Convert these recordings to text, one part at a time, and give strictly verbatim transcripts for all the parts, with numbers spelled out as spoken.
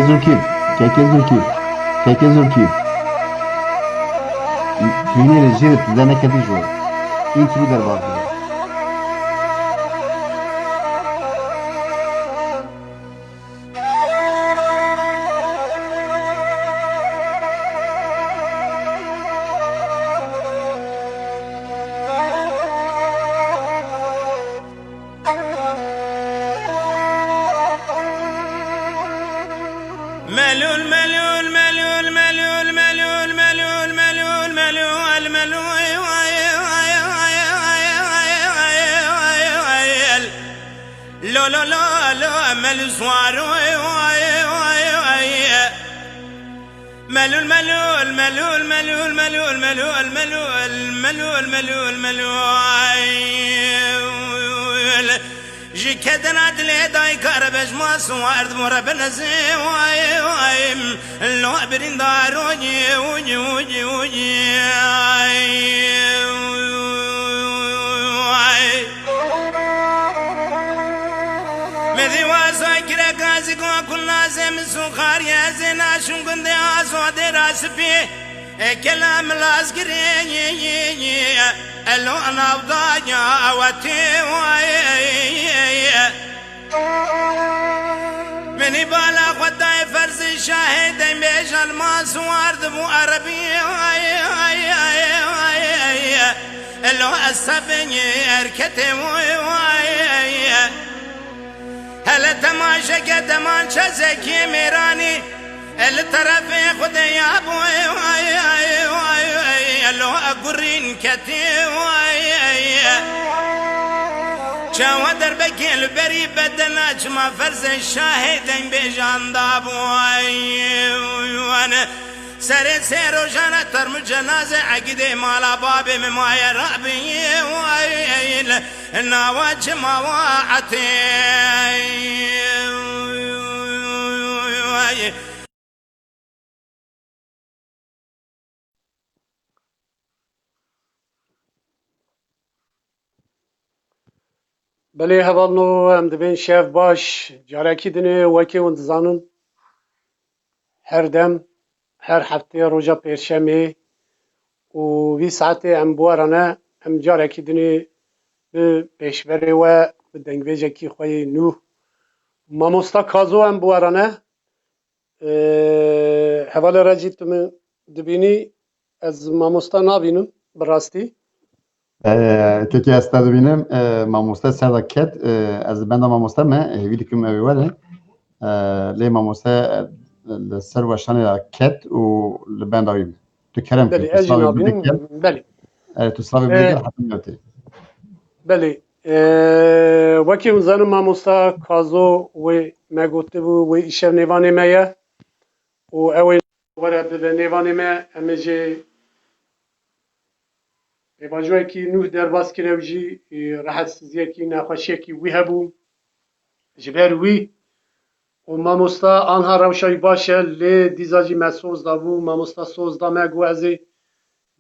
Zurkî, keke Zurkî, keke Zurkî. Hînê li jêrê tu de neketî ji we. Întrû derbas bike. ملول، ملول، ملول، ملول، ملول، ملول، ملول، ملول، ملول، لو، لو، لو، لو، ملول سوارو، ملول، ملول، ملول، ملول، ملول، ملول، ملول، ملول، ملول، ملول. Ji kedina dilê dayika re bejma siwar dibû re binezê way way. Lo birîndar oy, oy, oy, oy, ay. Me dî waza kireka zî ku kulna zê min sûxariye zê naşûn gundê azodê ra spî. E, kelam lazgirê, elo navdaya awetê, minî bala xwe dayê ferzê şahê, dembêjan ma siwar dibû erebî, elo esebê erketê, hele temaşeke demançe zekiyê mêranî, e, li terefê Xwedê ya bû, elo e gurîn ketî, çawa derbekê li berî bedena çima ferzên şahê dengbêjan dabû, wan serê sê rojane termû cenaze egidê mala babê min maye rabî, nawa çima wa etê. Belê hevalno, em dibên şev baş. Carekî dinê wekî hûn dizanin, her dem, her heftê roja pêşemê û vî saetê em bi we re ne, em carekî dinê bi pêşberê we, bi dengbêjekî xwe yê nû, Mamosta Kazo em bi we re ne. Ee, hevalê Recî, tu min dibînî, ez mamosta nabînim, bi rastî. Ee, kekê ez te dibînim, ee, mamoste ser de ket, ee, ez li benda mamoste me, hêvî dikim ew ê were. Ee, lê mamoste, ee, li ser weşanê de ket û li benda wî me. Tu kerem kir, Belê, tu ez jî silavê nabînim, bidikir. Belê. Ee, tu silavê Ee, bidikir, hetim newtê. Belê. Ee, wekî hûn zanin mamosta Kazo wê me gotibû, wê îşev nêvanê me ye. Û ew ê were bibe nêvanê me, em ê jê pêvajoyekî nû derbas kir, ew jî, e, rehetsiziyekî, nexweşiyekî wî hebû. Ji ber wî û mamosta anha rewşa wî baş e, lê dîza jî me soz dabû, mamosta soz da me, got ez ê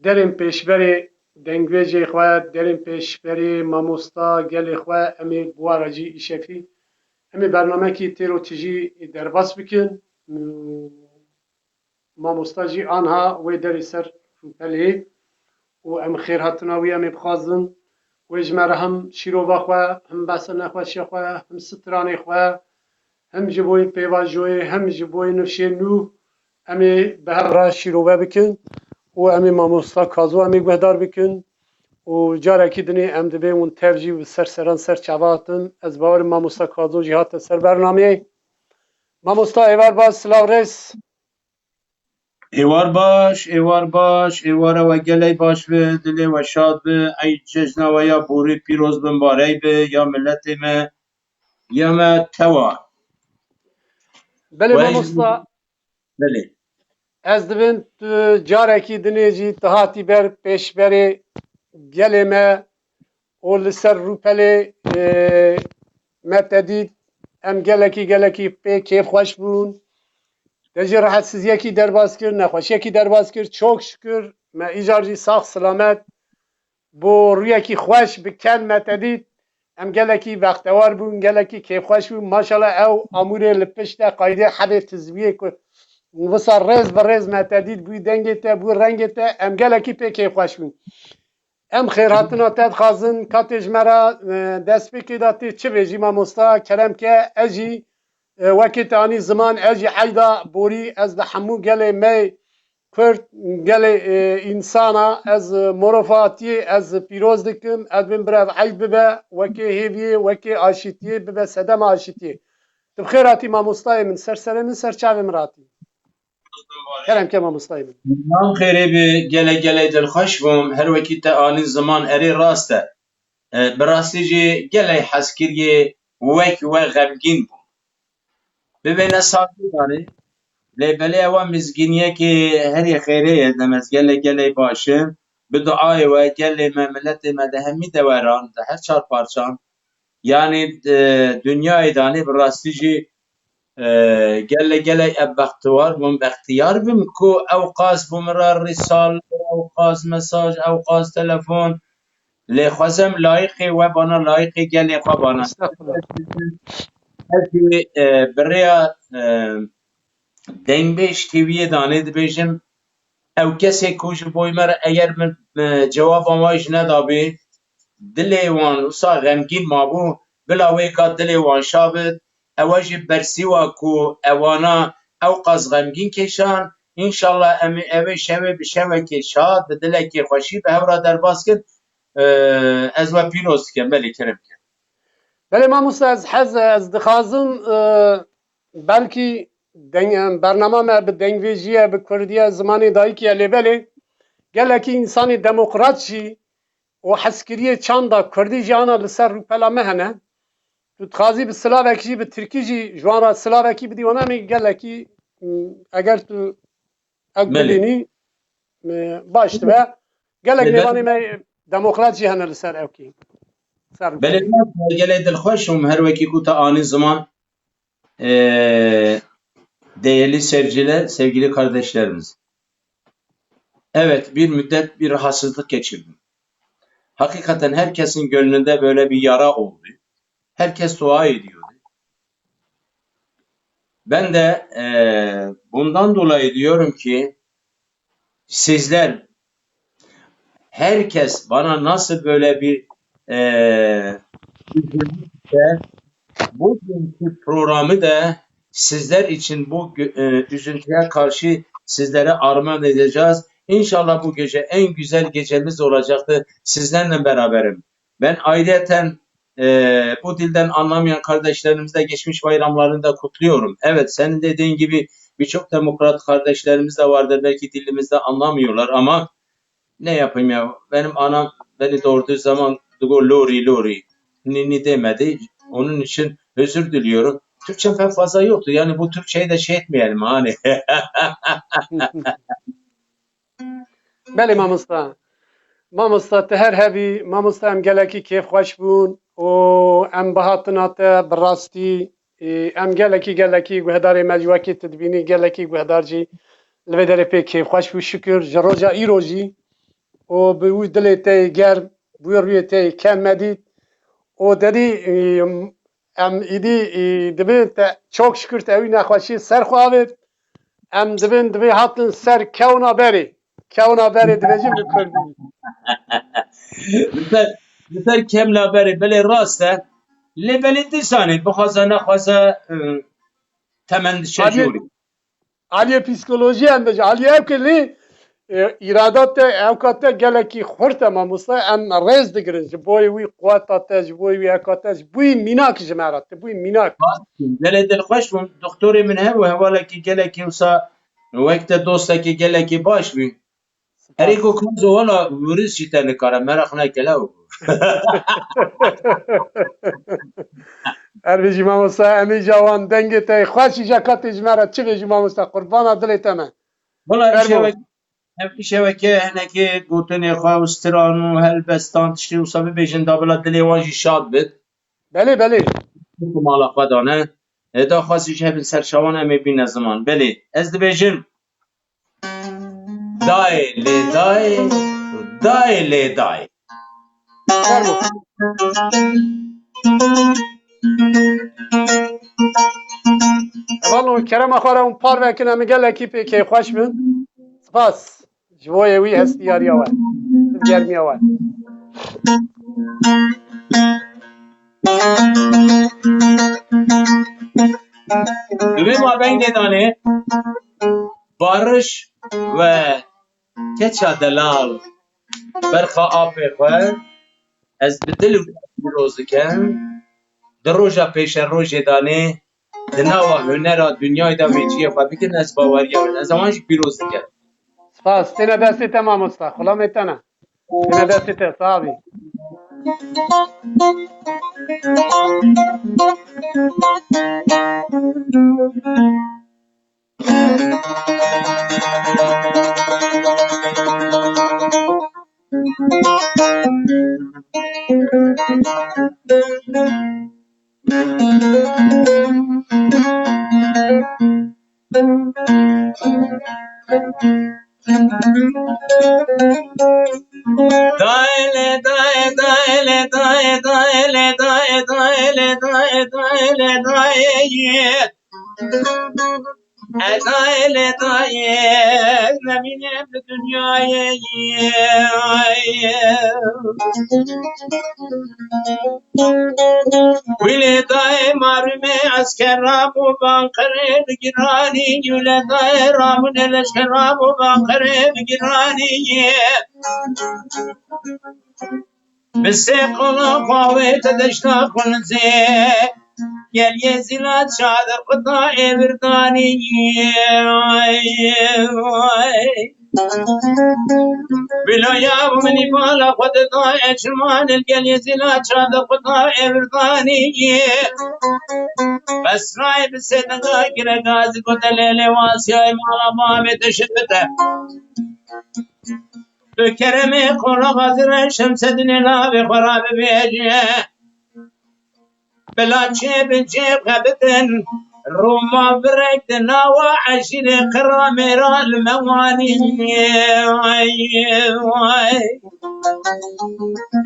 derên pêşberê dengvêjê xwe, derên pêşberê mamosta gelê xwe, em ê bi wan re jî îşevî, em ê bernamekî têro tijî derbas bikin. Mamosta jî anha wê derê ser rûpelê û em xêrhatina wî em ê bixwazin. Wê ji me re hem şîrova xwe, hem behsa nexweşiya xwe, hem stranê xwe, hem ji bo pêvajoyê, hem ji bo nifşên nû em ê bi hev re şîrove bikin û em ê mamosta Kazo em ê guhdar bikin û carekî dinê em dibên hûn tev jî bi ser seran ser çava hatin. Ez bawerim mamosta Kazo jî hate ser bernameyê. Mamosta êvar baş, silav rêz. Êwar baş, êwar baş, êwara we gelek baş be, dilê we şad be, eyd cejna we ya borî pîroz be, mibarek be, ya miletê me, ya me tewa. Belê We mamosta, belê. Ez dibin tu carekî dinê jî tu hatî ber pêşberê gelê me û li ser rûpelê, e, me te dît, em gelekî, gelekî pê kêfxweş bûn. Te jî rehetsiziyekî derbas kir, nexweşiyekî derbas kir. Çok şükür me îcar jî sax silamet bo rûyekî xweş bi ken me te dît. Em gelekî bextewar bûn, gelekî kêfxweş bûn. Maşallah ew amûrê li pişt te qaydê hebê tizwiyê ku wisa rêz bi rêz me te dît, bûyî dengê te, bûyî rengê te. Em gelekî pê kêfxweş bûn. Em xêrhatina te dixwazin, ka tê ji me re, e, destpêkê de tê çi bêjî mamosta, kerem ke ez jî, e, wekî te anî ziman, ez jî eyda borî, ez li hemû gelê me Kurd, gelê, e, însana, ez, e, morofatiyê, ez pîroz dikim, ez bin birev eyd bibe, wekê hêviyê, wekê aşîtiyê, bibe sedema aşîtiyê. Tu bi xêr hatî mamostayê min, ser serê min, ser çavê min hatî. Kerem ke mamostayê min. Nan xêrê bi gelek gelek dilxweş bûm. Her wekî te anî ziman erê rast e. E, bi rastî jî gelek hezkiriyê wek we xemgîn bûm. Bibêne sazî danê. Lê belê ewa mizgîniyekê herî xêrê ye, demez gelek gelek baş e. Bi duayê we gelê me, miletê me di hemî deweran, di her çar parçan. Yanî, e, dinyayê danê bi rastî jî, e, gelek gelek ez bextewar bûm, bextiyar bim ku ew qas bû min re rîsal, ew qas mesaj, ew qas telefon. Lê xwezem layiqê we bana, layiqê gelê xwe bana. Estağfurullah. Ez jî, e, bi rêya, e, Dengbêj T V'yê danê dibêjim, ew kesê ku ji bo me re eger min, e, cewaba wan jî nedabê, dilê wan wisa xemgîn mabû, bila wê ka dilê wan şa bit. Ew e jî bersîwa ku ewana ew qas xemgîn kêşan. Înşallah em ê ew ê şevê bi şevekê şa, bi dilekê xweşî bi hev re derbas kin. E, ez we pîroz dikim, belê kerem ke. Belê mamoste, ez hez, ez dixwazim, e, belkî deng-, bernama me bi dengvêjî ye, bi kurdî ye, zimanê dayikî ye, lê belê gelekî însanê demokrat jî û hezkiriyê çanda kurdî jî ana li ser rûpela me hene. Tu dixwazî bi silavekî jî, bi tirkî jî ji wan re silavekî bidî wana, em ê gelekî, m, eger tu ew Belê. bibînî, m, baş dibe. Gelek Belê. mêvanê me demokrat jî hene li ser ewkî. Ser Belê, rûpelê. Gelê dilxweş bûm her wekî ku te anî ziman. Ee, değerli seyirciler, sevgili kardeşlerimiz. Evet, bir müddet bir rahatsızlık geçirdim. Hakikaten herkesin gönlünde böyle bir yara oldu. Herkes dua ediyordu. Ben de, e, bundan dolayı diyorum ki sizler, herkes bana nasıl böyle bir, e, üzüldüyse, bugünkü programı da sizler için bu gü-, e, üzüntüye karşı sizlere armağan edeceğiz. İnşallah bu gece en güzel gecemiz olacaktır. Sizlerle beraberim. Ben ayrıyeten, e, bu dilden anlamayan kardeşlerimizi de geçmiş bayramlarını da kutluyorum. Evet, senin dediğin gibi birçok demokrat kardeşlerimiz de vardır. Belki dilimizde anlamıyorlar ama ne yapayım ya? Benim anam beni doğurduğu zaman digo lori lori. Nini demedi. Onun için özür diliyorum. Türkçem pek fazla yoktu. Yani bu Türkçeyi de şey etmeyelim hani. Belê mamosta. Mamosta, tu her hebî, mamosta, em gelekî kêfxweş bûn û em bi hatina te bi rastî, e, em gelekî, gelekî guhdarê me jî wekî tu dibînî, gelekî guhdar jî li vê derê pê kêfxweş bû, şikir ji roja îro jî û bi wî dilê te yê germ, bi wî rûyê te yê kem me dît û te dî, e, em îdî, e, dibin te çok şikir te wî nexweşî ser xwe avêt. Em dibin, divê hatin ser kewna berê. Kewna berê dibêjin bi kurdî. Li ser, li ser kewna berê, belê rast e. Lê belê dîsanê, bixwaze nexwaze, e, temen diçe Aliyê, jorî. Aliyê psîkolojî em bêjin. Aliyê ew ke lê, e, îrada te, ewka te gelekî xurt e mamoste. Em rêz digirin ji bo wî quweta te, ji bo wî ewka te, ji bo wî mînak ji me re. Tu bûyî mînak. Gelê dilxweş bûm. Doktorê min hebû, hevalekî gelekî wisa wek te dostekî gelekî baş bû. Erê ku kazo wala virus jî te nikare, meraq neke lew. Her bijî mamosta, em îja wan dengê te xweş îja katê ji me re çi bêjî mamosta, qurbana dilê te me. Wala Fermo. Îşewe-, em îşeveke hinekê gotinê xwe û stiran û helbestan tiştê wisa bibêjin da bila dilê wan jî şad bit. Belê, belê. Ku mala xwe dane. E, daxwazî ji hebin ser şawan em ê bîne ziman. Belê, ez dibêjim. Dayê lê dayê, dayê lê dayê. Fermo. Hevalno, kerema xwe re hûn parve kin, em gelekî pê kêfxweş bin. Spas. Ji bo yê wî hestiyariya we, germiya we. Divê ma bengê danê Barış ve Keça Delal, berxa apê xwe ez bi dil û pîroz dikim. Di roja pêşerojê danê di nava hunera dinyayê de vê ciyê xwe bikin, ez baweriya wê. Ez wan jî pîroz dikim. Spas. Têne destê te mamosta. Xulamê te ne. Têne destê te. Sax bî. Daye le, daye, daye le, daye, daye le, daye, daye le, daye, daye le, daye, daye ye. E daye le, daye, nemîne bi dinyayê ye. Wî lê dayê marûmê esker rabû banqerê bi giranî, wî lê dayê rabûne leşker rabû banqerê bi giranî. Bi sê qola xwe wê te deşta xunzê, gel yê zîla çadir quta ê virdanî. Ay, ay. Bilo ya minî bala xwe dida ê çiman, gel yê zîla çadir quta ê virdanî. Besrayê bi sê dinga gireka zî gote lê lê wasiyayê mala bavê te şibite. Tu keremê xwe re hazir e, Şemsedînê navê xwe re bibêje. Bila çê bi çê xebitin, Roma virek di nawa eşîrê qira mêra li me wanî. Ay, ay.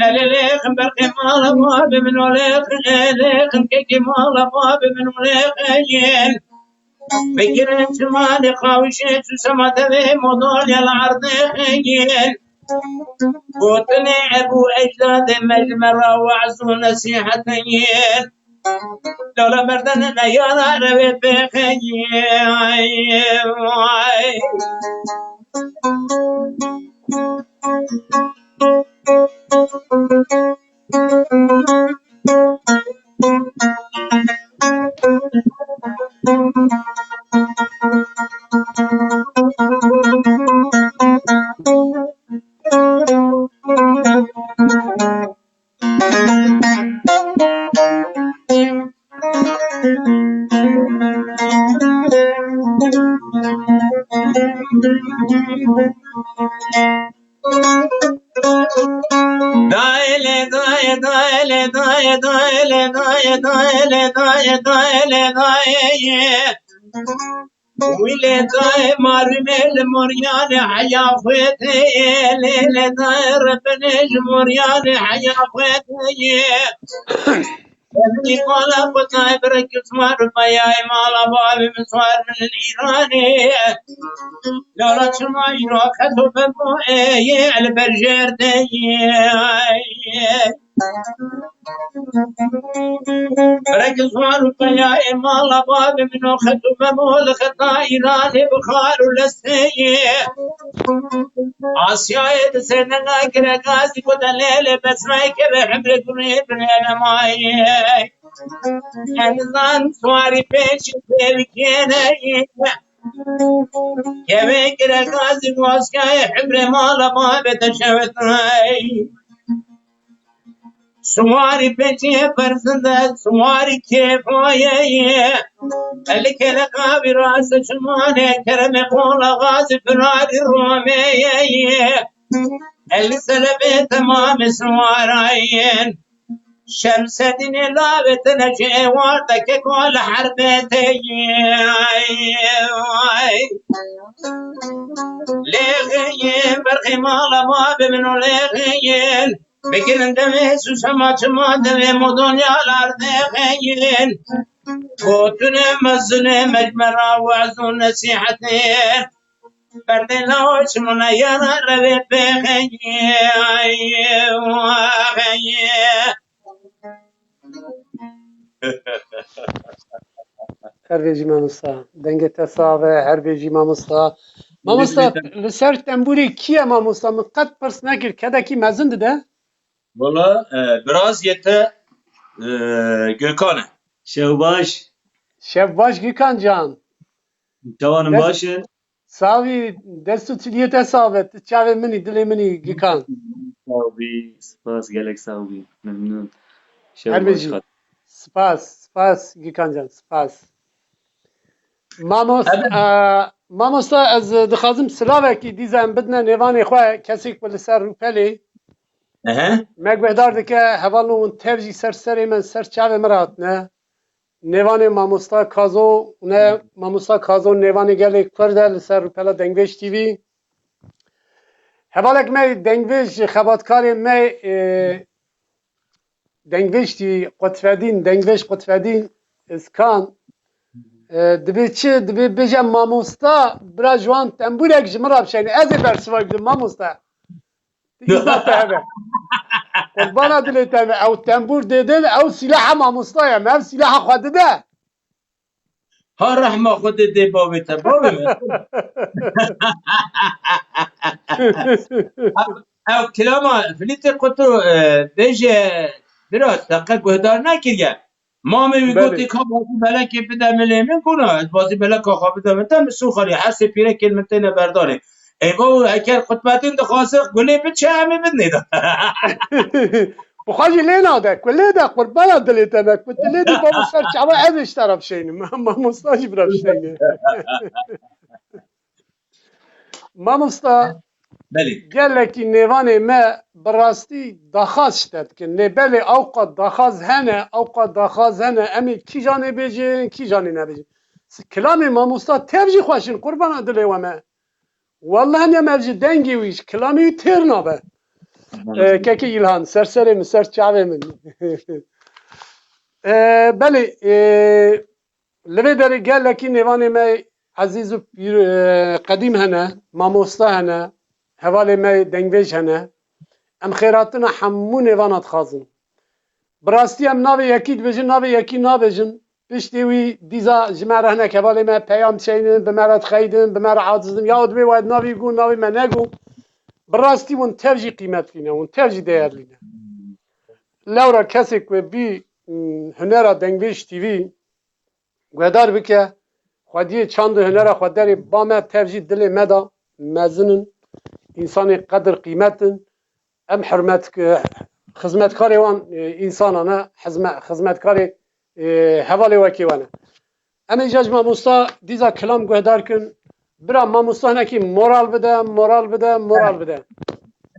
Elê lêxin berqê mala babê min o lêxin, lêxin kekê mala babê min o lêxin. Bigirin çimanê qawişê, çû sema devê modolya li erdê xeyên. Gotinê ebû ecdadê me ji me re we'z û nesîheteyên. Lala merdene meyana rewê pê xeyên. Daye le, daye, daye le, daye, daye le, daye, daye le, daye, daye le, daye ye. Wî lê daye marûmê li moryanê heya xwe teye, lê lê daye rebinê ji moryanê heya xwe teye. Evî mala xwe dayê birek û swar û peyayê mala bavê min swar min li Îranê. Lala çima îro qet û bebo ê yê li ber jêr de yê. Birek û swar û peyayê mala bavê min o qet û bebo li xeta Îranê bi xar û lestê yê. Asyayê di sênega gireka zî gote lê lê Besrayê keve hemrê gurê binê nemayê. Em zan swarî pêşî pêlikêne ye. Kevê gireka zî waskayê hemrê mala babê te şewitay. Swarî pêşî ferzinde, swarî kêfayê ye. Eli keleqa vîrase çimanê, keremê qola xazî firarî romê ye. Eli selebê temamê siwarayên. Şemsedînê lavê tene ji êwar de keko li herbê tê ye. Lêxeyên berxê mala babê min û lêxeyên. Bikin demê susema çima divê modonyalar dixeyin. Gotine mezine mecmera wez û nesîhetê. Berdê law çimune yara revê pêxeyi. Her bêjî mamosta. Dengê te sax be, her bêjî mamosta. Mamosta, li ser tembûrê kî ye mamosta? Min qet pirs nekir. Kedekî mezin dide? Wala, e, biraziyê te, e, Gökhan e. Şev baş. Şev baş Gökhan can. Çawan in, baş in? Sax bî, dest û çiliyê te sax be. Tu çavê min î, dilê min î, Gikan. Sax bî, spas, gelek sax bî. Memnun. Şev baş. Her bijî. Spas, spas, Gikan can, spas. Mamos-, Evet. e, mamosta, ez dixwazim silavekî dîza em bidine nêvanê xwe, kesê ku li ser rûpelê. Ehe. Me guhdar dike, hevalno hûn tev jî ser serê me, ser çavê min re hatine. Nêvanê mamosta Kazo, ne mamosta Kazo nêvanê gelê Kurd e, li ser rûpela Dengvêj T V. Hevalek me Dengvêj, xebatkarê me, e, Dengvêj T V, Qutfedîn, Dengvêj Qutfedîn Iskan, e, dibê çi? Dibê bêje mamosta, bira ji wan tembûrek ji min re bişeyne. Ez ê bersivayî bidim mamosta. Îzna te hebe. Qurbana dilê te be. Ew tembûr dê din, ew sîlaha mamosta ye. Me ev sîlaha xwe dide. Ha rehma Xwedê dê bavê te. Bavê me. Ew, ew kilama Filîtê Qutu, e, bêje, bira, te qe guhdar nekiriye. Mamê wî Belê. Gotî, ka bazî belekê bide milê min, guna, ez bazî beleka xwe bide min te, min sûxarî, her sê pîrekên min têne berdanê. Ey bavo, eger Qutbedîn dixwaze gulê biçe, em ê bidinê de. Bi xwe jî lê nade, ku lê de qurbana dilê te be, ku tu lê de bavo ser çava ez ê ji te re bişeynim. Mamosta jî bira bişeyne. Mamosta, Belê. Gelekî nêvanê me bi rastî daxaz ji te dikin. Lê belê ewqas daxaz hene, ewqas daxaz hene. Em ê kîjanê bêjin, kîjanê nebêjin. S-, kilamê mamosta tev jî xweş in, qurbana dilê we me. Welleh ne me ji dengê wî, ji kilamê wî têr nabe. Ee, kekê Îlhan, ser serê min, ser çavê min. Ee, belê, ee, Li vê derê gelekî nêvanê me ezîz û pîr, e, qedîm hene, mamosta hene, hevalê me dengvêj hene. Em xêratina hemû nêvana dixwazin. Bi rastî em navê yekî dibêjin, navê yekî nabêjin. Piştî wî dîza ji me re hinek hevalê me peyam dişeynin, bi me re dixeyidin, bi me re aciz in. Ya dibê we navî got, navê me negot. Bi rastî hûn tev jî qîmetlî ne, hûn tev jî değerlî ne. Lewra kesê ku bî, m, hunera Dengvêj T V, guhdar bike, xwediyê çand û hunera xwe derê ba me tev jî dilê me de mezin in, însanê qedir qîmet in. Em hurmet, xizmetkarê wan, e, însanan e, hizme-, xizmetkarê, e, hevalê wekî wan e. Em ê îca ji mamosta dîza kilam guhdar kin. Bira mamosta hinekî moral bide, moral bide, moral bide.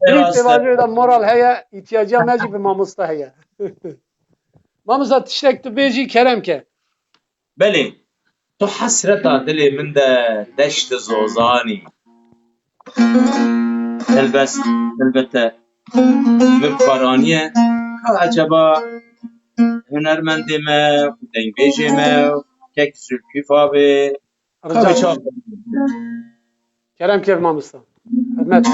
Dilî Rast e. Pêvajoyê de moral heye, îhtiyacîya me jî bi mamosta heye. Mamosta tiştek tu bêjî kerem ke. Belê, tu hesreta dilê min de deşt Zozanî. Helbest, helbete, min paraniye, ka eceba hunermendê me, dengbêjê me, kek Zülküf abi, Rica ka ederim. Kerem kêf mamosta. Hürmet.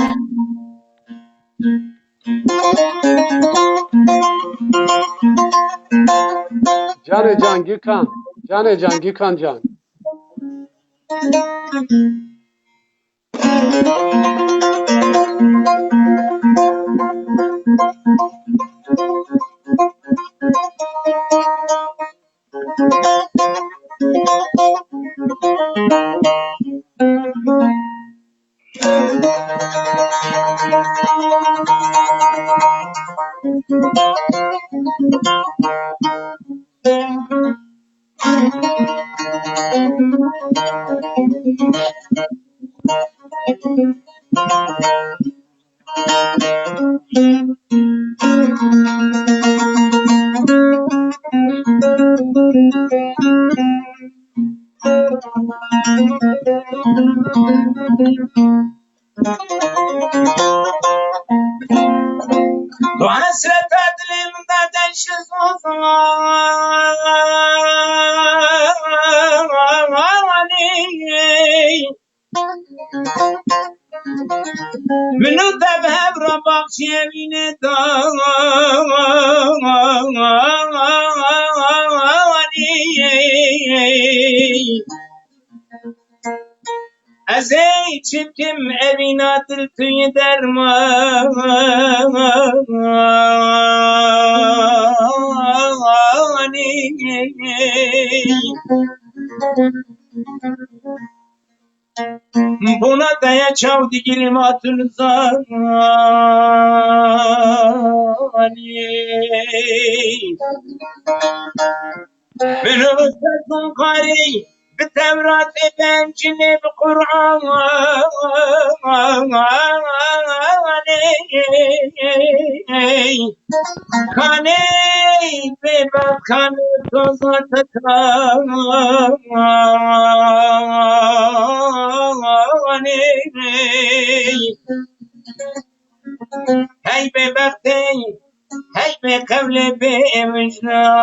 Canê can Gülkan. Canê can Gülkan can. Min û te bi hev re baxçiyê evînê danî. Ez ê çi bikim evîna dil tu yî dermanî. Bona te ye çaw digirî ma tu nizanî. Min û te tunqarî bi Tewratê, bi Encîlê, bi Qur'anê. Kanê bêbextanê toza te kanê. Hey bêbextê, hey bê qewlê bê wijdanê.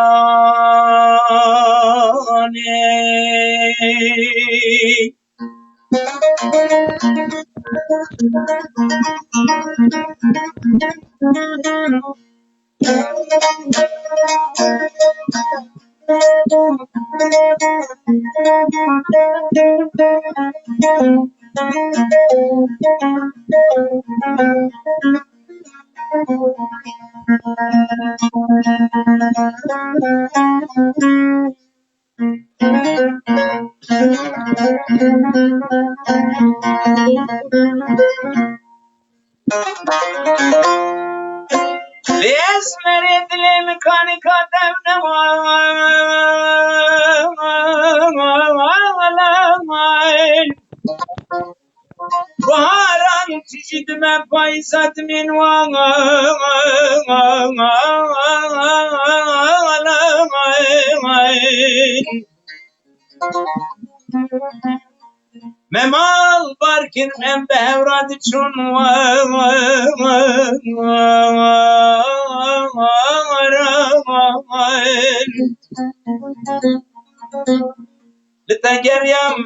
Lê ez merê dilê min kanika dev ne. Baharan tijî dime payîza dimên wan. Me mal bar kir, em bi hev re diçûn. Li te geriyam,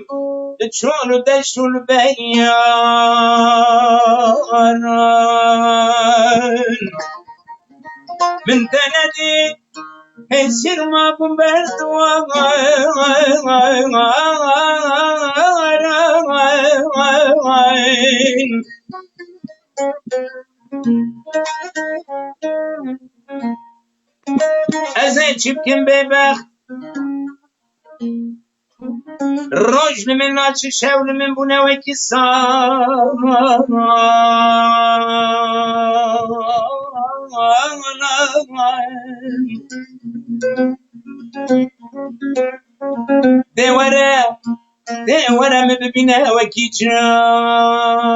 li çol û deşt û li beyaran. Min te nedî, hêsir ma bûm ber di wan. Ez ê çi bikim bêbext? Roj li min naçe, şev li min bûne wekî salan. Dê were, dê were min bibîne wekî caran.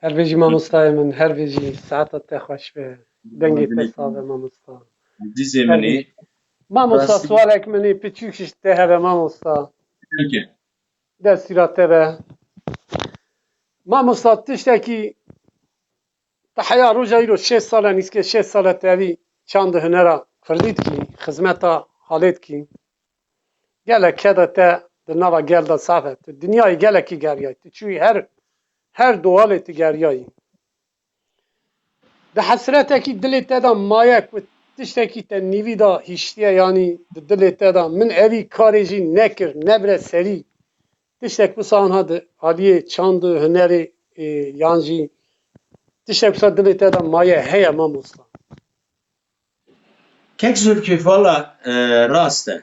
Her bijî mamostayê min, her bijî, saeta te xweş be. Dengê te sax be mamosta. Ezîzê min ê. Mamosta, rastî sualek min ê piçûk ji te hebe mamosta. Peki. Destî ra te be. Mamosta, tiştekî te heya roja îro şêst sal e, nîskê şêst sal e tevî çand û hunera kurdî dikî, xizmeta halê dikî. Gelek keda te di nava gel de sax e. Tu dinyayê gelekî geriyayî. Tu çûyî her, her dualê tu geriyayî. Di hesretekî dilê te de maye ku tiştekî te nîvî de hiştiye, yanî di dilê te de, min evî karê jî nekir, nebire serî. Tiştek wisa anha di aliyê çand û hunerê, ê, yan jî tiştek wisa dilê te de maye heye mamosta? Kek Zülküf, valla, e, rast e.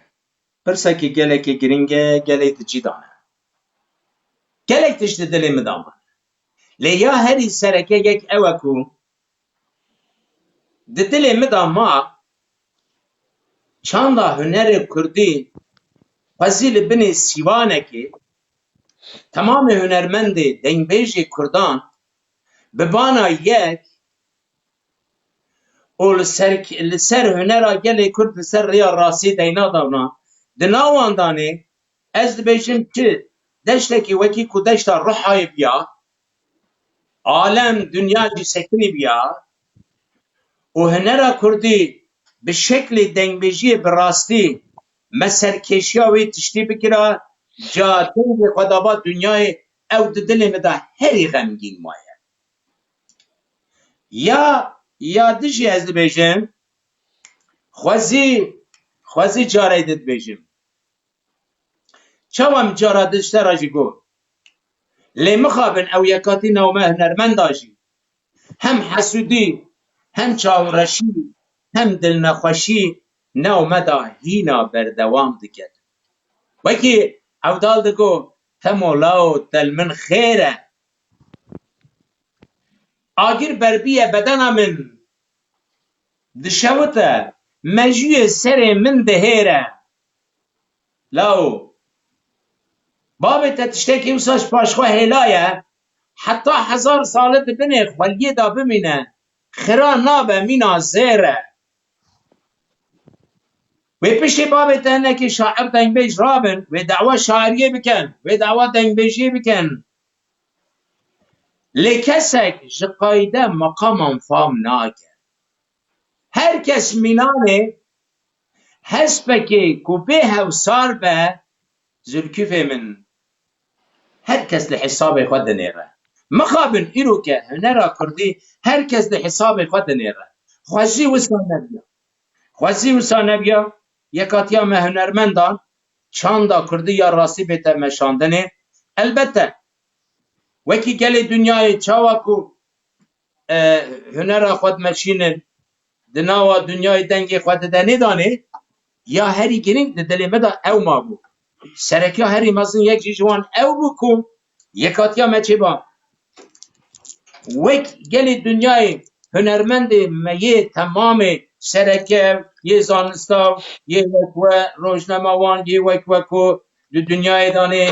Pirsekî gelekî giring e, gelek di cî de ne. Gelek tişt di dilê min de mane. Lê ya herî sereke yek ew e ku di dilê min de ma çanda hunerê kurdî xwezî li binê sîwanekê temamê hunermendê dengbêjê kurdan bi bana yek û li ser, li ser hunera gelê Kurd li ser rêya rastî deyna dawna. Di nav wan danê ez dibêjim çi deştekî wekî ku deşta Ruhayê biya, alem, dinya jî sekinî biya û hunera Kurdî bi şeklê dengbêjiyê bi rastî me serkêşiya wê tiştî bikira, ca dengê xwe daba dinyayê, ew di dilê min de herî xemgîn maye. Ya, ya dijî ez dibêjim, xwezî, xwezî careyê dibêjim. Çawa min cara di ji te re jî got. Lê mixabin ew yekatî nav me hunermenda jî hem hesûdî, hem çawreşî, hem dilnexweşî nav me de hîna berdewam dike. Wekî Evdal digot, Temo lawo te li min xêr e. Agir berbiye bedena min dişewite, mejûyê serê min dihêre. Lawo, babê te tiştekî wisa ji paşxwe hêlaye, heta hezar sali di binê xweliyê de bimîne, xira nabe mîna zêr e. Wê piştî babê te hinekî şair dengbêj rabin, wê dawa şairiyê bikin, wê dawa dengbêjiyê bikin. Lê kesek ji qayde meqaman fam nake. Her kes mînanê hespekê ku bê hewsar be, Zülküfê min, her kes li hesabê xwe dinêre. Mixabin îro ke hunera kurdî her kes li hesabê xwe dinêre. Xwezî wisa nebiya. Xwezî wisa nebiya, yekatiya me hunermendan, çanda kurdî ya rastî bête meşandinê. Elbette, wekî gelê dinyayê çawa ku, e, hunera xwe dimeşînin, di nava dinyayê dengê xwe dide nêdanê, ya herî girîng di dilê me de ew mabû. Serekiya herî mezin yek jî ji wan ew bû ku yekatiya me çêba. Wek gelê dinyayê hunermendê me yê temamê sereke, yê zanistaw, yê wek we rojnamewan, yê wek we ku di dinyayê danê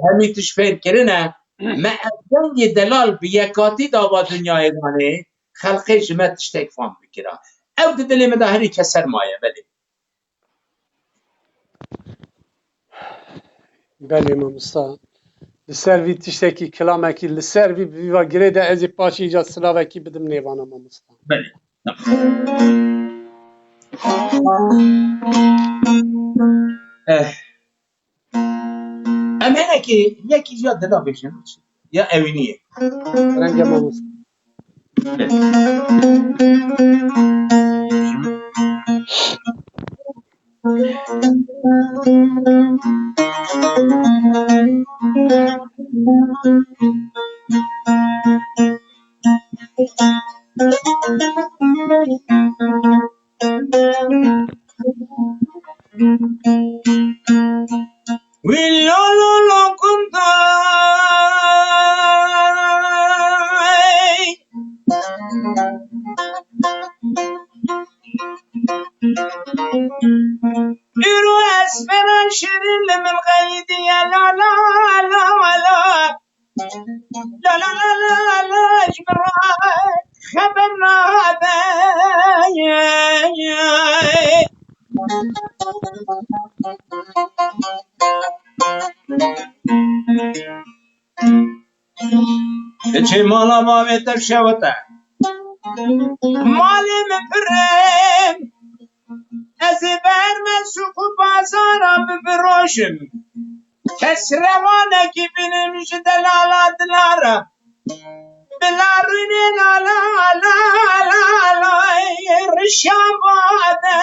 hemî tişt fêr kirine, me ev dengê delal bi yekatî dava dinyayê danê, xelqê ji me tiştek fam bikira. Ew di dilê me de herî keser maye, belê. Belê mamosta. Li ser vî tiştekî, kilamekî, li ser vî, vîva girê de ez ê paşê îca silavekî bidim nêvana mamosta. Belê. Eh. Em hinekî yekî ya dila bêjin. Ya ewîniyê. Renge mamosta. Wî lo lo lo kunday. Îro ez pêran şêrîn li min qeydiye la la la la. La la la la la ji min re xeber nabe. Diçê mala bavê te şewite. Malê min pir e. Ez ê berme sûq û bazara bifirojim. Kes rewanekî bînim ji delala dilara. Bila rûnê lala, lala, lala, rişan bade.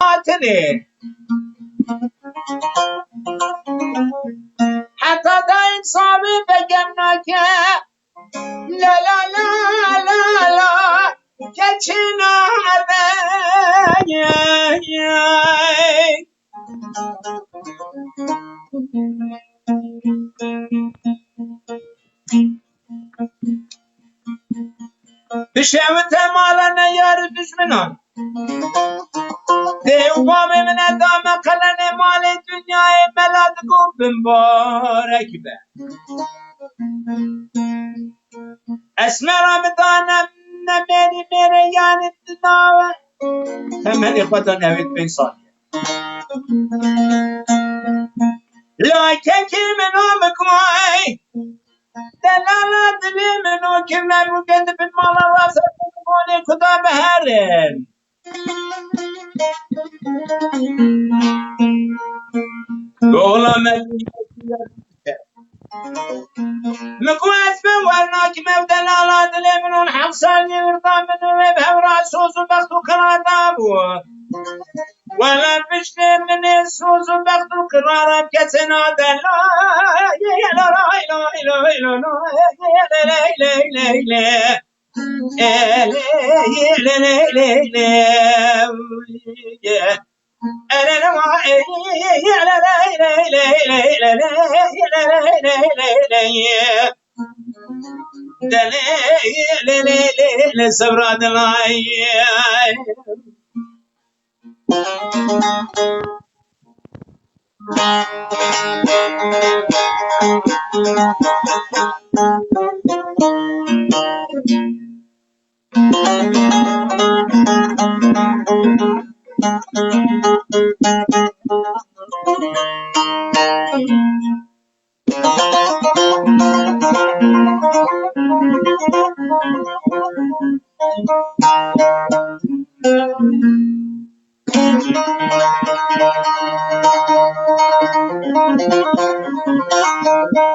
Hatinê. Heta dayîm sabê begem nake. La la la la la. Keçina be. Bişewite mala neyar û dijminan. Dê û bavê min e dame qelenê malê dinyayê mela digo bimbarek be. Esmera min dane ne mêrî mêrê yanî di nave. Temenê xwe da newêd pênc salî ye. Lakekî min o mikway. Delala dilê min o kirne bû ke dibin mala wasa konê kuda biherin. Gola me Min ku ez bi wernakî me û delala dilê min û heft salî wirda min û wê bi hewra soz û bext û qirara bû. Wele piştê min ê soz û bext û qirara kesê na dela. Sebra dilay.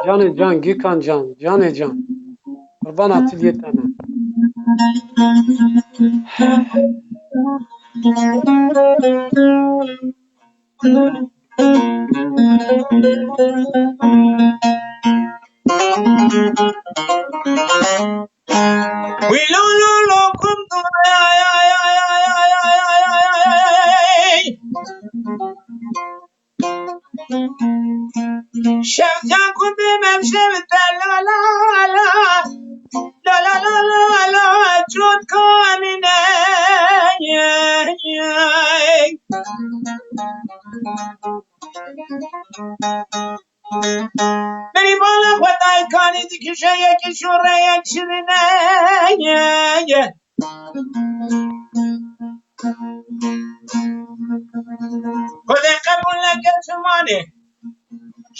Canê can, Gîkan can, canê can. Qurbana tiliyê te me. Wî lo lo lo kundu ay ay ay ay ay ay ay ay ay ay ay. Şevca kundu mem şevte la la la la la la la la la, çot kanine. Berî bala xwe daykanî dikişe yekî şûreyek şirine ye. Xwedê qebûl neke çimanê.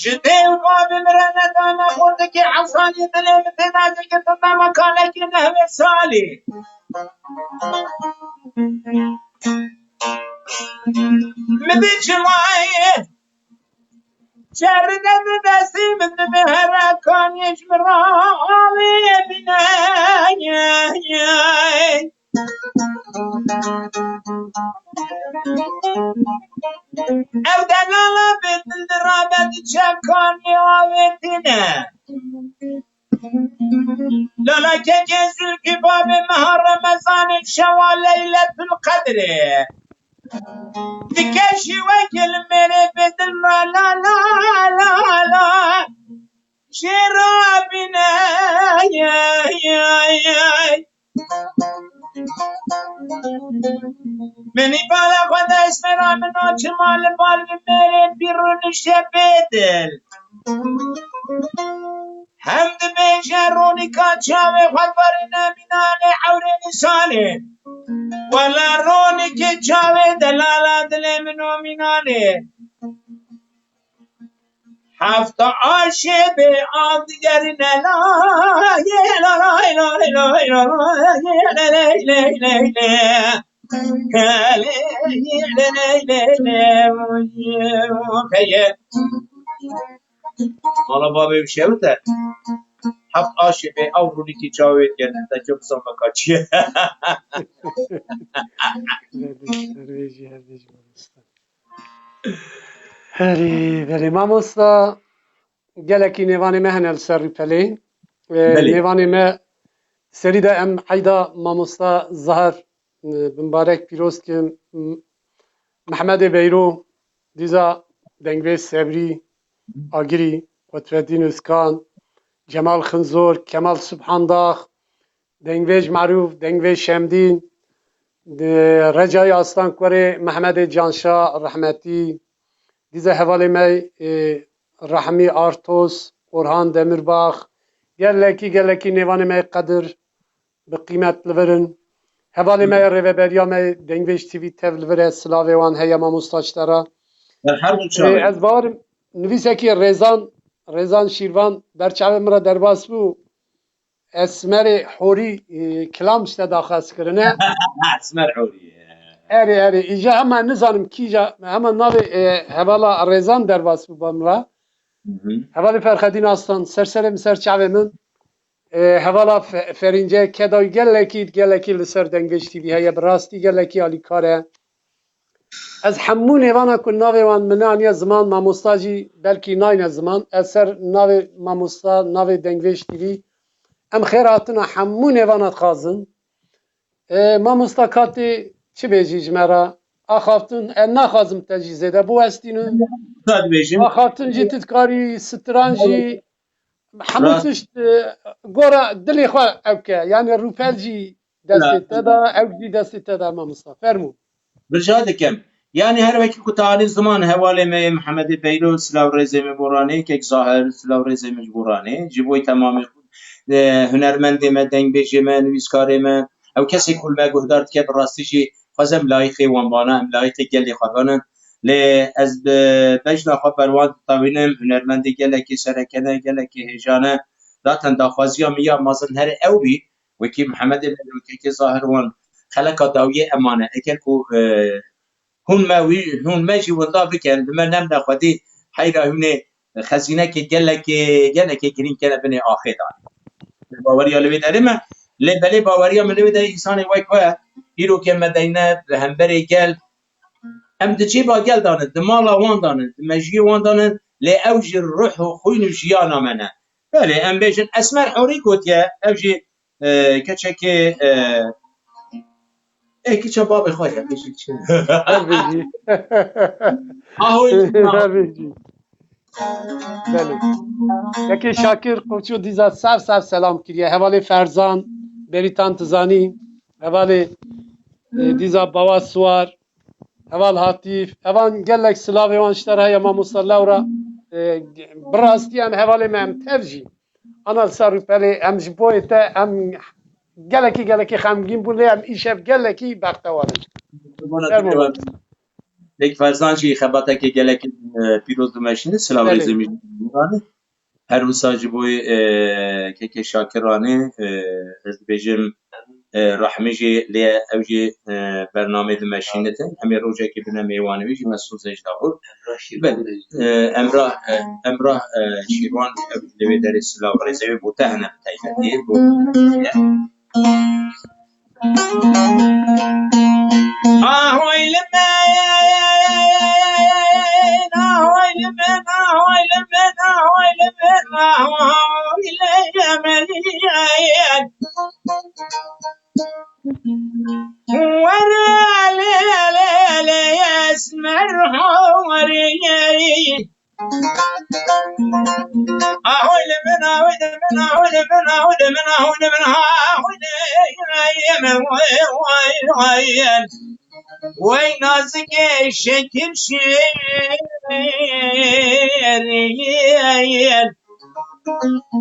Ji dê û babê min re nedana xortekî efsanî dilê min tê nacikê tu dema kalekî nehwê salî. Min dê çimayê. Şerine bi destî min dibe here kaniyê ji min re avê bîne. Ew delala bê dil dirabe diçe kaniyê avê tîne. Lala kekê Zülküf babê meha Remezanê şewa Leyletul Qedrê. Dikeşî wekî li mêrê bê dil ra la la la la. Jê rabîne. Menî bala xwe de esmera min o çima li bal bi mêrê pîr rûnişte bê dil. Hem dibêje Ronîka çavê xwe barîne mînanê ewrê nîsanê. Wela Ronîkê çavê delala dilê min o mînanê. Hefta aşê bê av digerîne la, ye la la la la la la, ye le le le le le. Mala babê wî şewite. Heft aşê bê ew rûnîkî çawê digerîne, te kê bizan me ka çi ye. Her bijî, her bijî mamoste. Herî belê mamosta, gelekî nêvanê me hene li ser rûpelê. E, Belê. Nêvanê me serî de em eyda mamosta Zahar, e, bi mibarek pîroz dikin. M-, Mehmedê Beyro, dîza dengvê Sebrî Agirî, Qutreddîn Özkan, Cemal Xinzor, Kemal Subhandax, dengvêj Merûf, dengvêj Şemdîn, di Recayê Aslan Kurê, Mehmedê Canşa, rehmetî, dîza hevalê me, ê, Rehmî Artos, Orhan Demirbax, gelekî, gelekî nêvanê me qedir, bi qîmet li vir in. Hevalê me yê rêveberiya me, dengvêj T V tev li vir e, silavê wan heye mamosta ji te re. Ber her du çavê. Ez bawerim nivîsekî Rêzan, Rêzan Şîrvan ber çavê min re derbas bû. Esmerê Horî, e, kilam ji te daxwaz kirine. Esmer Horî. Erê, erê. Îja hema nizanim kîja, hema navê, e, hevala Rêzan derbas bû ba min re. Hevalê Ferxedîn Aslan, ser serê min, ser çavê min. E, hevala Fe-, Ferînce Kedayî gelekî, gelekî li ser Dengbêj T V heye, bi rastî gelekî alîkar e. Ez hemû nêvana ku navê wan min neaniye ziman, mamosta jî belkî nayne ziman. Ez ser navê mamosta, navê Dengbêj T V, em xêr hatina hemû nêvana dixwazin. E, mamosta Katê, çi bêjî ji me re? Axaftin, e, naxwazim te jî zêde biwestînim. Ka dibêjim. Axaftin jî tu dikarî, stran jî, hemû Rast. tişt, e, gora dilê xwe ew ke. Yani rûpel jî destê te de, ew jî destê te de, mamosta. Fermû. Rica dikim. Yani her wekî ku te anî ziman, hevalê me yê Mihemedê Beylo, silav rêzê me bo ranê, kek Zahir, silav rêzê me ji bo ranê, ji bo temamê, e, hunermendê me, dengbêjê me, nivîskarê me, ew kesê ku li me guhdar dike, bi rastî jî xwezem layîqê wan bana, em layîqê gelê xwe bana. Lê ez bi bejna xwe ber wan ditewînim, hunermendê gelekî sereke ne, gelekî hêja ne. Zaten daxwaziya min ya mezin here ew bî, wekî Mihemedê Beylo, kekê Zahir wan xeleka dawiyê eman e. Eger ku, e, hûn me wî, hûn me jî winda bikin, li me nemne xwedî heyra hûnê xezînekê gelekê, gelekê girîng kene binê axê de. Baweriya li wê derê me, lê belê baweriya min li wê derê însanê wek we, îro ke me deyne bi hemberê gel, em di cêba gel de ne, di mala wan de ne, di mejiyê wan de ne, lê ew jî ruh û xwîn û jiyana me ne. Belê, em bêjin Esmer Horî gotiye, ew jî, e, keçekê, e, ê kiça babê xwe ye, bêjin çi? Her bijî. Ahoy. Her bijî. Belê. Yekê Şakir Koço dîza ser ser selam kiriye. Hevalê Ferzan, Beritan Tizanî, hevalê, e, dîza Bawa Suwar, heval Hatîf, evan gelek silavê wan ji te re heye mamosta Lewra. E, bi rastî em hevalê me em tev jî. Ana li ser rûpelê em ji bo yê te em gelekî gelekî xemgîn bûn lê em îşev gelekî bextewar in. Qurbana Fermo. Pêk Ferzan jî xebatekê gelekî, e, pîroz dimeşîne, silav Belê. rêzê min ji bo wan e. Her wisa ji bo, e, kekê Şakir Ranê, e, ez dibêjim, e, rehmê jî lê ew jî, e, bernamê dimeşînite. Em ê rojekê bine mêwanê wî jî me soze ji dahur. Belê, e, Emrah, e, Emrah, e, Şîrwan, ew jî li wê derê silav rêzê wê bo te hene bi taybetî, bo Ahoy li min, ahoy li min, ahoy li min, ahoy li min, ahoy li min. Were lê, lê, lê, esmer horî. Ahoy li min, ahoy li min, ahoy li min, ahoy li min, ahoy li min, ahoy li min, ahoy li min. Wey nazikê şekil şirin.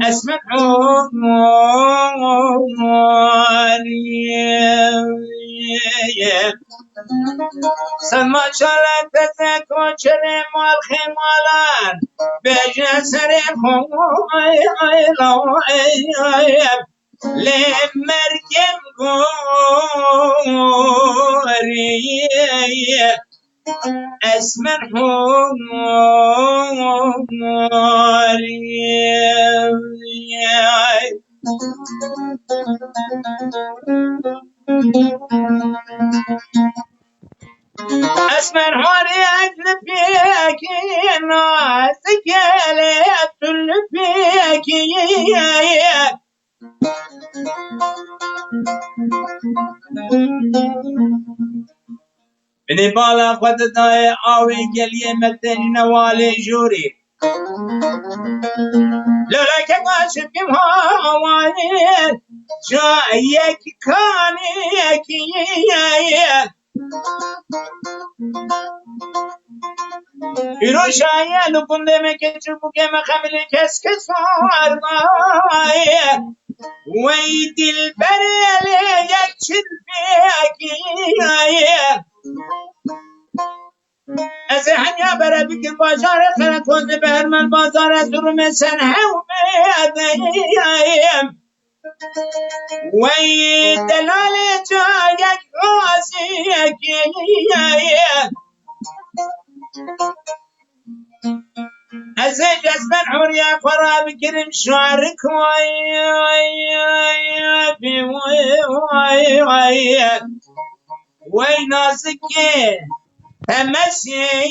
Esmer horî. Sen maşallah teze koçerê mal xêmalan, bêje serê xwe, lê mergên gorî. Esmer horî. Esmer horî, ez li pêkî nazik lê tu li pêkî. Binê bala xwe didayê awê geliyê me têjine walê jorê. Loleke kaşikim hawanê, cayek kanekî. Îro şaye li gundê me keçik û keme xemilê kes kes wardaye. Wey dilberê lê yek çilpêkî. Ez ê hemiya bere bikim bajarê Qereqozê, bi hermen bazarê durumê sen hewmê. Wey delalê cayek raziyekê. Ez ê ez ber huriya xwe rabigirim şarik. Wey, wey, wey, wey, wey, wey, wey nazikê temesiyekê.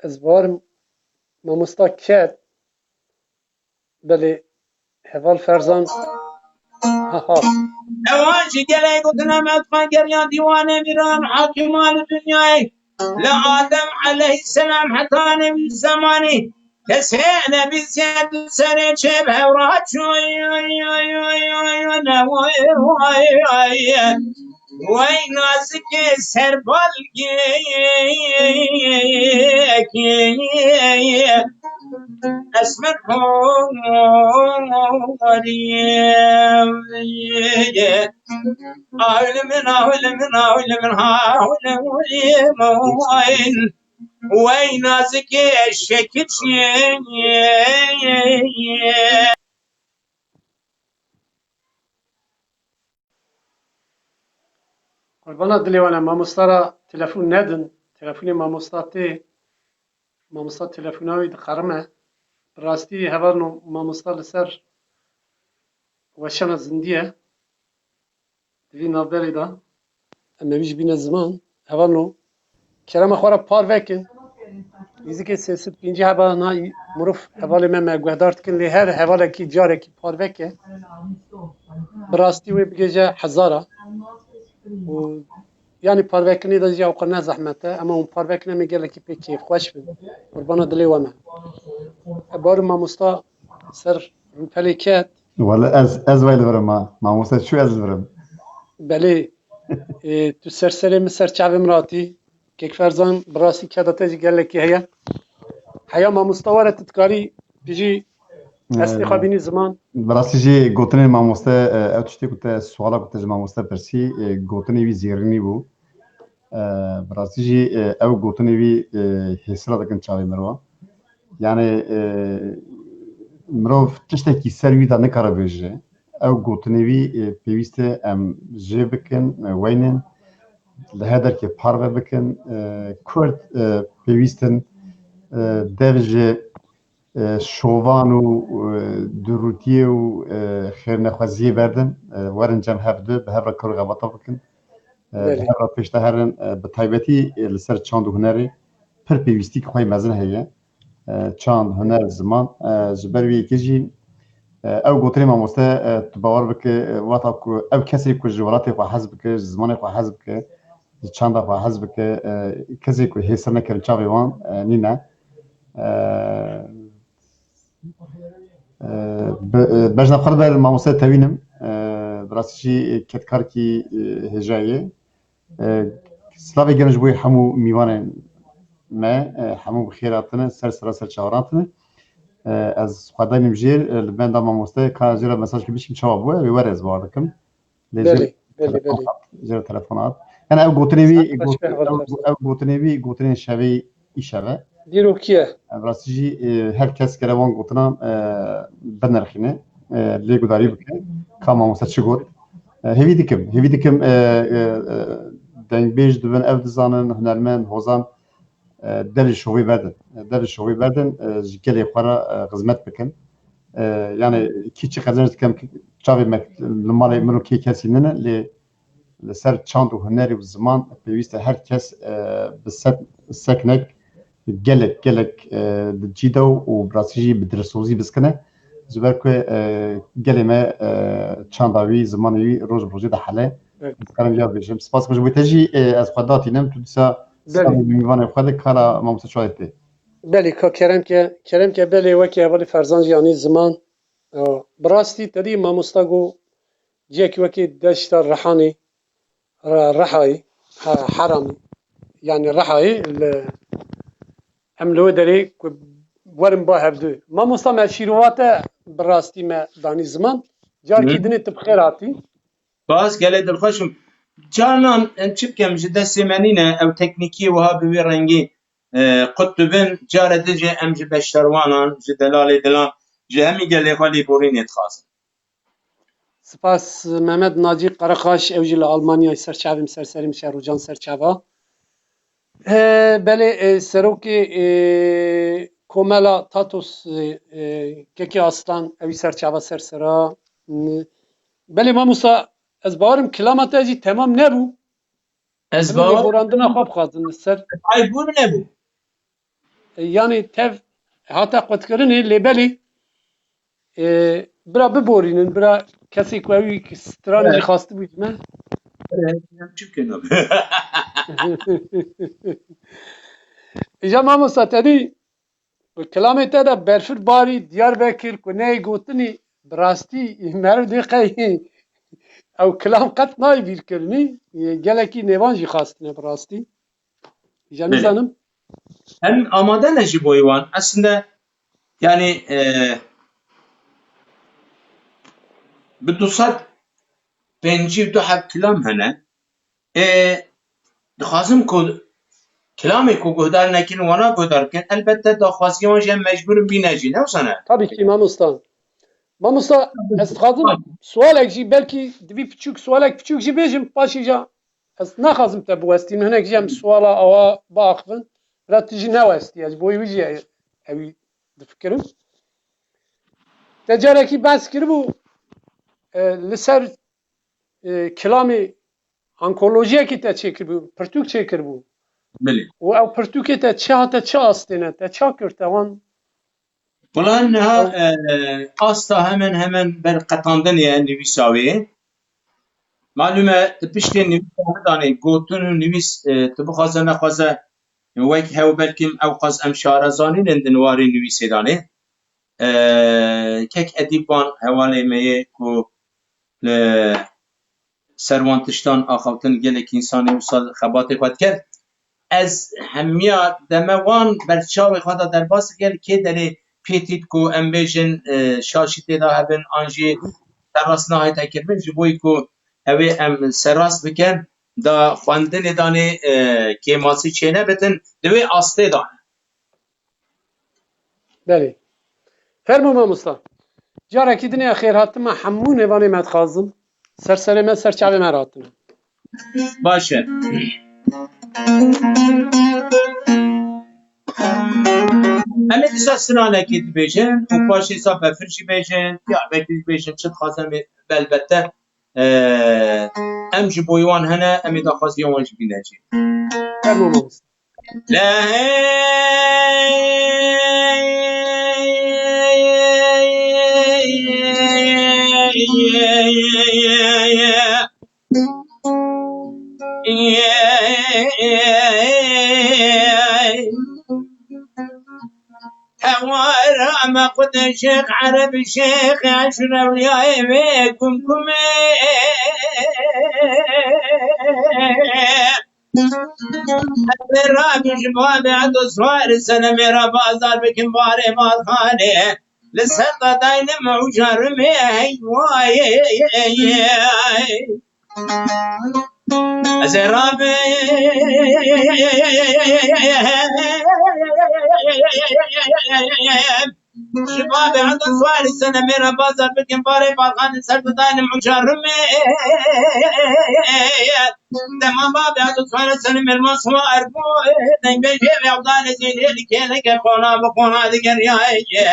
Ez barim mamosta ket. Belê, heval Ferzan. Ha, ha. Ewan jî gelek gotin em etma geriya dîwanê mîran hakiman û dinyayê. Li Adem aleyhisselam heta newî zemanî kesê nebî ziyed serê çê bi hewra çû. Wey nazikê serbalgekê. Esmer horî. Ahul min, ahul min, ahul min, ahul min. Wey nazikê şekil. Qurbana dilê wana mamosta ra telefon nedin. Telefonê mamosta tê. Mamosta telefona wî diqerime. Bi rastî hevalno mamosta li ser weşana zindî ye. Di vî navberê de em ê wî jî bîne ziman. Hevalno kerema xwe re parve kin. Nîzikê sê sed pêncî heba na mirov hevalê me me guhdar dikin, lê her hevalekî carekî parve ke. Bi rastî wê bigêje hezara. Û yanî parvekirinê de jî ewqas ne zehmet e, ema hûn parve kin em ê gelekî pê kêfxweş bin. Qurbana dilê we me. E, barim mamosta ser rûpelê ket. Wele ez, ez wey li vir im ha. Mamoste çû ez li vir im. Belê. Ê, tu ser serê min ser çavê min hatî. Kek Ferzan, bi rastî keda te jî gelekî heye. Heya mamosta were tu dikarî tu jî destê xwe bînî ziman. Bi rastî jî gotinên mamoste, e, ew tiştê ku te suala ku te ji mamoste pirsî, e, gotinê wî zêrînî bû. E, bi rastî jî, e, ew gotinê wî, e, hêsila dikin çavê mirova. Yani, e, mirov tiştekî ser wî de nikare bêje. Ew gotinê wî, e, pêwîst e em jê bikin, e, weynin, li her derkê parve bikin. E, Kurd, e, pêwîst in, e, dev ji, e, şovan û, e, durûtiyê û, e, xêrnexweziyê berdin. E, werin cem hev du, bi hev re kar û xebata bikin. E, Belê. Bi hev re pêş de herin, e, bi taybetî, e, li ser çand û hunerê pir pêwîstî xwe mezin heye. E, çand, huner, ziman. E, ji ber wî yekê jî, e, ew gotinê mamoste, e, tu bawer bike, e, wexta ku ew kesê ku ji welatê xwe hez bike, ji zimanê xwe hez bike, ji çanda xwe hez bike, e, kesê ku hêsir nekirin çavê wan, e, nîne. E, E, be-, e, bejna xwe li ber mamoste tewînim. E, bi rastî jî ketkarkî, e, hêja ye. E, silavê germ ji bo hemû mîvanên me, e, hemû bi xêr hatine, ser sera ser çavan hatine. E, ez xwe daynim jêr, e, li benda mamoste ka jê re mesajkî bişîm çawa bûye, wê were ez bawer dikim. Lê Belê, jê belê, telefon belê. hat, jê telefon hat. Yani ev gotinê wî, Saet got-, beş ve ev, heval ev gotinê wî, gotinên şevê îşev e. Dîrokî ye. Ev rastî jî, e, her kes gere wan gotinan, e, binirxîne, e, lê gudarî bike. Ka mamoste çi got? E, hêvî dikim, hêvî dikim, e, e, e, dengbêj dibin, ev dizanin, hunermend, hozan, e, dev ji şovê berdin. E, dev ji şovê berdin, e, ji gelê xwe re, e, xizmet bikin. E, yani kî çi qezenc dikim, çavê me li malê min û kê kesî nine, lê li ser çand û hunerê û ziman pêwîst e her kes, e, bi sed seknek gelek, gelek, e, di cî de û bi rastî jî bi dilsozî biskine. Ji ber ku, e, gelê me, e, çanda wî, zimanê wî roj bi rojê dihele. Evet. Ez karim ya bêjim. Spas xwe ji bo te jî, e, ez xwe datînim. Tu dîsa Belê. Slavê mîvanê xwe de kara mamoste çawa tê. Belê, ka kerem ke, kerem ke belê wekî hevalê Ferzan jî anî ziman. Ew, bi rastî te dî mamosta got, cihekî wekî deşta Rihanê, Re-, Rihayê, ha, Heramê, yani Rihayê li, em li wê derê ku Werin ba hevdu. Mamosta me şîrova te bi rastî me danî ziman. Carkî Hı. dinê tu bi xêr hatî. Spas, gelek dilxweş im. Carinan em çi bikim, ji destê me nîne, ew teknîkî wiha bi wî rengî, e, qut dibin. Care din jî em ji beşdarwanan, ji delalê dilan, ji hemî gelê xwe lêborînê dixwazin. Spas Mehmet Nacî Qerexaş, ew jî li Almanyayê ser çavê min, ser serê min, ser rojan ser çava. E, belê, e, serokê, e, Komela Tatos, e, e, Kekê Aslan, ewî ser çava ser sera. N-, belê mamosta, ez bawerim kilama te jî temam nebû. Ez Em ê bawer lêborandina xwe bixwazin li ser. Ay bû nebû. E, yanî tev hate qutkirinê, lê belê, e, bira biborînin, bira kesê ku ewî stranê jî Evet. xwastibû ji me. Evet, em çi bikin? Îja mamosta te dî, bi kilamê te de berfir barî, Diyarbekir ku neyê gotinî, bi rastî meriv dê qey ew kilam qet nayê bîrkirinî, gelekî nêvan jî xwastine bi rastî. Îja Belê. nizanim. Em amade ne ji bo wan. Aslında yani, e, bi du sed pêncî û du heb kilam hene. Ê, dixwazim ku kilamê ku guhdar nekin, wana guhdar bikin. Elbette daxwaziya wan jî em mecbûr in bîne jî, ne wisa ne? Tabii ki mamosta. Mamosta, ez dixwazim sualek jî, belkî divî piçûk, sualek piçûk jî bêjim, paşê jî ez naxwazim te biwestînim. Hinek jî em suala awa biaxivin. Bira tu jî newestî, ez bo wî jî ewî difikirim. Te carekî behs kiribû, e, li ser, e, kilamê antolojiyekî te çêkiribû, pirtûk çêkiribû. Belê. Û ew pirtûkê te çi hate, çi astê ne, te ça kir, te wan Wela niha, Ew e, asta hemen hemen ber qetandinê ye nivîsa wê. Malûm e, tu piştê nivîsa nidanê, gotin û nivîs, e, tu bixwaze nexwaze wek hew belkim ew qas em şarezanîn in di warê nivîsê danê. E, kek Edîb Van hevalê me yê ku li ser wan tiştan axaftin gelek însanê wisa xebatê xwe dikir. Ez hemiya deme wan ber çavê xwe de derbas dikir, kê derê pêtît ku em bêjin, e, şaşî tê de hebin an jî serast nahête kirin, ji bo ku ew ê em serast bikin, da xwendinê danê, e, kêmasî çênebitin, di wê astê de ne. Belê. Fermo mamosta. Carekî dinê xêrhatina hemû nêvanê me dixwazim. Ser serê me, ser çavê me ratine. Baş e. Em ê dîsa stranekê dibêjin û paşê sa befir jî bêjin, ya belkî dibêjin çi dixwazin em ê belbette, e, em ji bo wan hene, em ê daxwaziya wan jî bîne cî. Fermo mamosta. Hewara me xwedê Şêx Ereb Şêx Eşref Liyayê wê kumkumê. Ez ê rabim ji babê Edo Swar senemê re bazar bikim barê balxanê. Li ser dadaynim û carimê hey wayê. Ez ê rabim Ji babê Edo Swar senemê re bazar bikim barê balxanê ser dadaynim û carimê. Dema babê Edo Swar senemê li ma swar bû. Deng bêjê vê evdanê zênê li kêleke qona bi qona digeriyayê.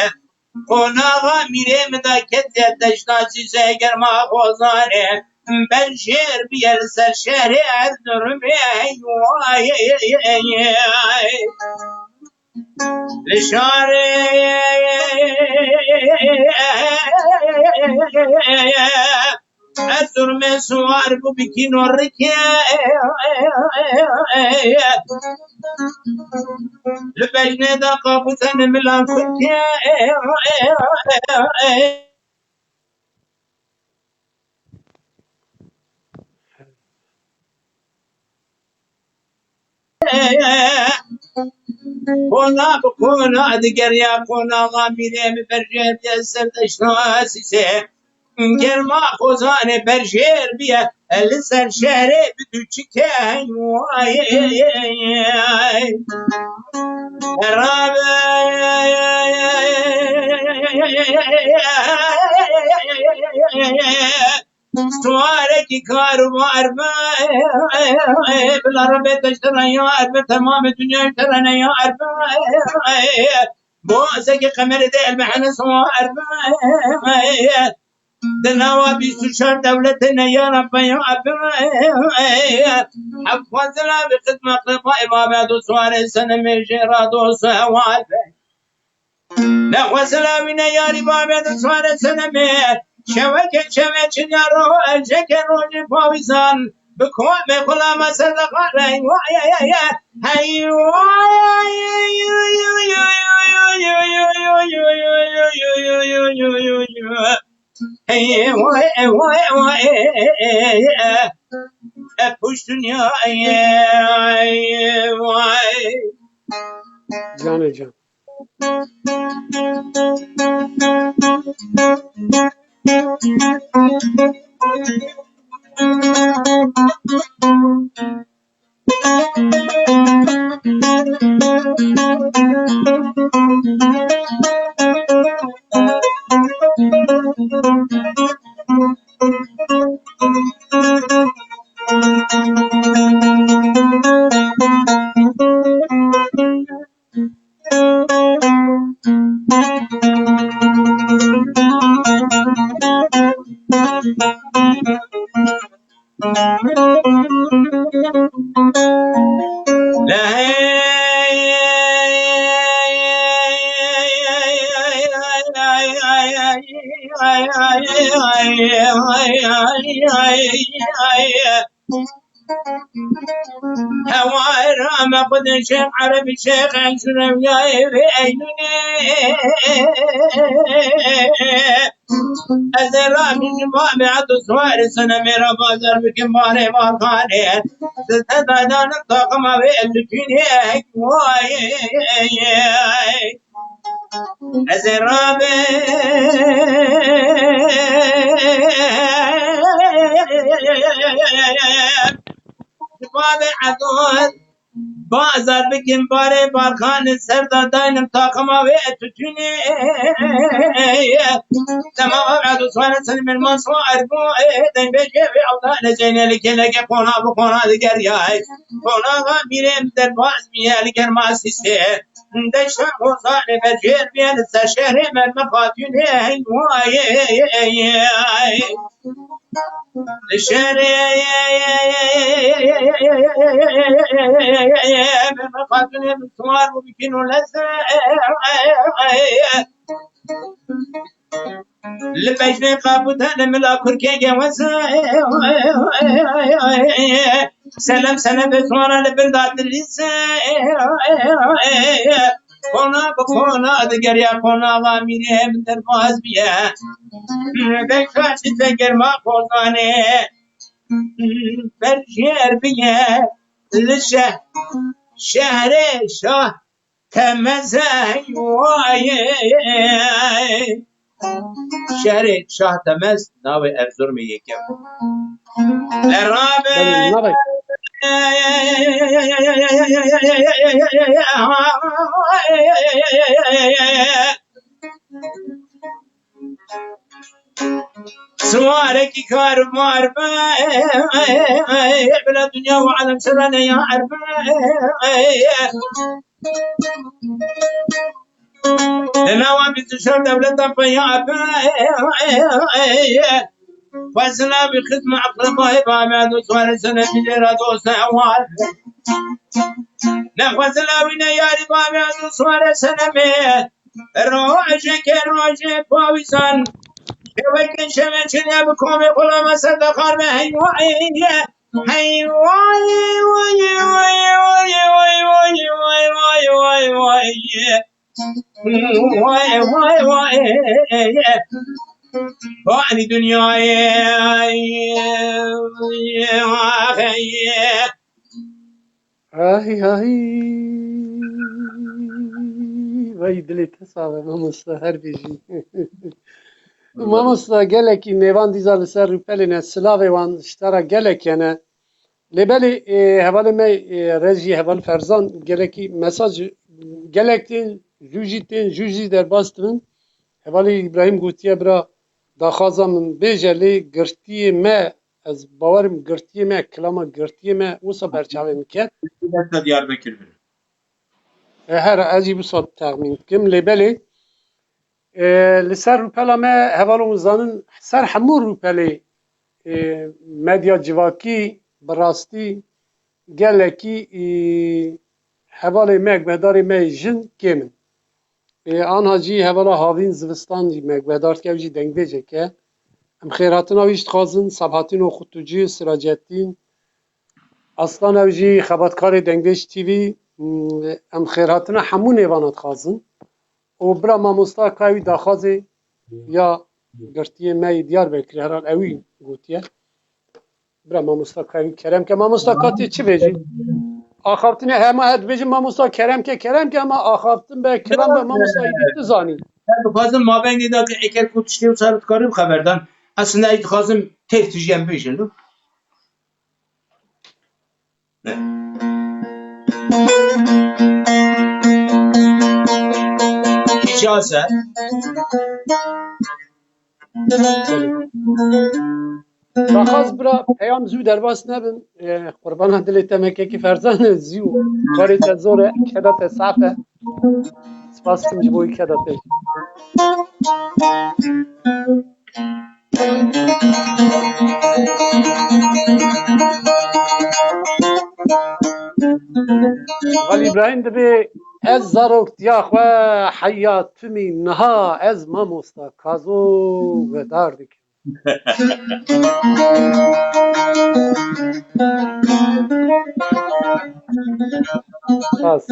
Qonaxa mîrê min da ketiye deşta cîzê germa xozanê. Ben şêr biye li ser şehrê Erzurumê. Hey, vay, hey, hey, hey. Li şarê Erzurumê siwar bû bi kînorikê. Li bejnê de qabû tenê milan kurkê. Qona bi qona digeriya qonaxa mîrê min berjêr bîye ser deşta Sîsê. Germa xozanê berjêr bîye li ser şehrê bi du çike. Rabe Siwarekî kar û bar be, bila Rebê te ji te re yar be, temamê dinyayê ji te re neyar be. Bo sekê qemerê de elmehene siwar be. Di nava bîst û çar dewletê neyara be ya be. Hevxwazina bi xidma qrebayê babe do siwarê senemê jê ra do sewar be. Nexwesila wî neyarî bavê di sare senemê. Şeweke çeme çinya ro, enceke rojê pawîzan. Bi komê xulama ser de xare, hey vay, hey, hey, hey, hey, vay, hey, vay, hey, vay, hey, vay. E, puş dünya, hey, vay. Canê can. Hewara me xwedê Şêx Erebî Şêx Eşref ya êvê Eynûnê. Ez ê rabî ji mamê Edo Suwarê senemê re bazar bikim barê barxanê. Di te daydanim taxima wê ez dikînê. Vay. Ez ê rabim ji bavê Edon bazar bikim barê barxanê ser de daynim taxima wê tütünê. Dema ev Edon sare ser min man so erbû, ê, deng bêjê wê ewda neceyne li geleke qona bi qona digeriyay. Qonaxa bîrê min derbaz bîye li germa sîsê. Deşta Ozanê berjêr bîye li ser şehrê me, me xatûnê, hey, vay, ey, ey, ey. Li şehrê me, me xatûnê min siwar bû bikin û lez. Li pejnê qabû tenê mila kurkê gewez. Selem selem be suwara li bin da dilîz. Qona bi qona digeriya qonaxa mîrê min derbaz bîye. Bektaşî te germa qozanê. Berjêr bîye li şeh-, şehrê şah. Temez ey wayê. Şehrê Şah Temez navê Erzurumê yekem. Lerabe. Belê, navê. Siwarekî kar û mar be, bila dinya û alem sira neyar be. Di nava bîst û çar dewletan peya be. Xwezila wî xizma eqrebayê bavê do suwarê sene bîlê ra doste ewal. Nexwezila wî neyarî bavê do suwarê senemê. Rojeke rojê pawîzan. Şeweke şeve çile bi komê xulama ser de xar be heyvayê. Hey, vay, vay, vay. Vay, vay, vay. Vay, dinyayê. Ay, ay. Ay, ay. Wey dilê te sax be mamosta, her bijî. Mamosta, gelekî nêvan dîza li ser rûpelê ne, silavê wan ji te re gelek hene. Lê belê, e, hevalê me, e, Rejî, heval Ferzan gelekî mesaj, gelek tên, jû jî tên, jû jî derbas dibin. Hevalê Îbrahîm gotiye, bira, daxwaza min bêje, lê girtiyê me, ez bawerim girtiyê me, kilama girtiyê me wisa berçavê min ket. Desta Diyarbekir bin. E, her ez jî wisa texmîn dikim, lê belê, e, li ser rûpela me, hevalên zanin, ser hemû rûpelê, e, medya civakî bi rastî gelekî, e, hevalê me, guhdarê me yê jin kêm in. Ê, anha jî hevala Havîn Zivistan jî me guhdar dike, ew jî dengbêjek e. Em xêrhatina wî jî dixwazin, Sebhatîn Oxutucî, Siracetîn Aslan, ew jî xebatkarê Dengbêj T V, m, em xêrhatina hemû nêvana dixwazin. Û bira mamosta ka wî daxwazê ya girtiyê me yê Diyarbekirê herhal ewî gotiye. Bira mamosta ka wî kerem ke. Mamosta ka tê çi bêjî? Axaftinê hema her dibêjin mamosta kerem ke, kerem ke, ama axaftin be, kilam be, mamosta êdî tu zanî. Ez dixwazim mabeynê de ke eger ku tiştê wisa dikarim xeber dan. Aslında ez dixwazim têr tijî em bêjin, lo. Îcaze. Daxwaz bira peyam zû derbas nebin. E, qurbana dilê te me kekî Ferzan e, zû karê te zor e, keda te saf e. Spas dikim ji bo wî keda te. Xalî Îbrahîm dibê ez zaroktiya xwe heya timî niha ez mamosta Kazo guhdar dikim. Spas.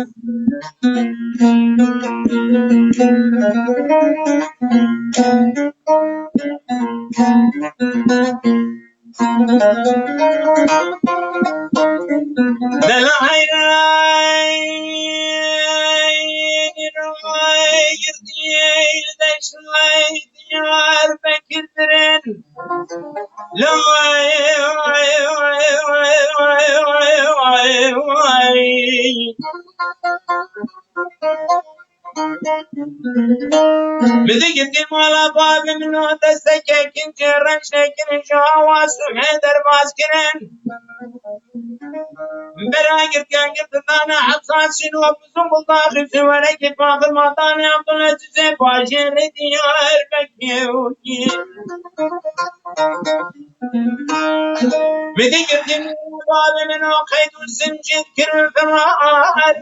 Bela heyray, heyray, girdiye, deştay, Diyarbekir dirin. Lay, lay, lay. Min digirtî mala babê min û destekek kincê reş nekirin ji awa sibhê derbas kirin. Bera girtiyan girtin dane hepsa çîn û bizûn buldaxî ji werekî faxir madanê Abdulezîzê bajêrê Diyarbekirê. Min digirtî babê min û qeyd û zincîr kirin firar.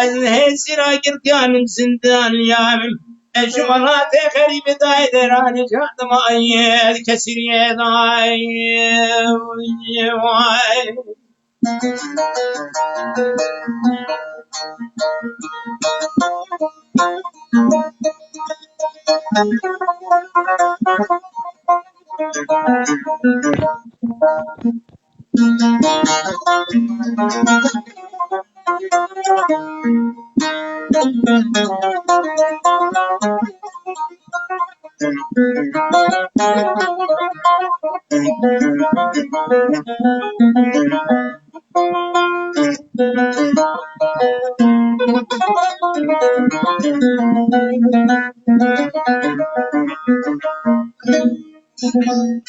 Ez hêsîra girtiyanim zindaniyanim. Ez ji welatê xerîbê dayê deranê cardim ay, ez kesîriyê dayê.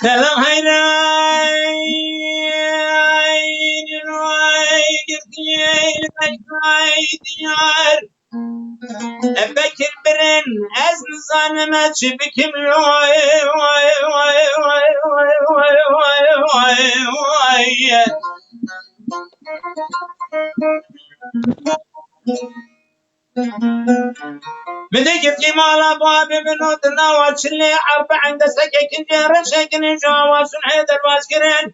Dela heyray, ray, girtiyê, ray, diyar. Em Bekir birin, ez nizanim ez çi bikim. Vay, vay, vay. Min digirtî mala babê min û di nava çilê erbe'in destekek kincê reşek kirin ji awa sunhê derbas kirin.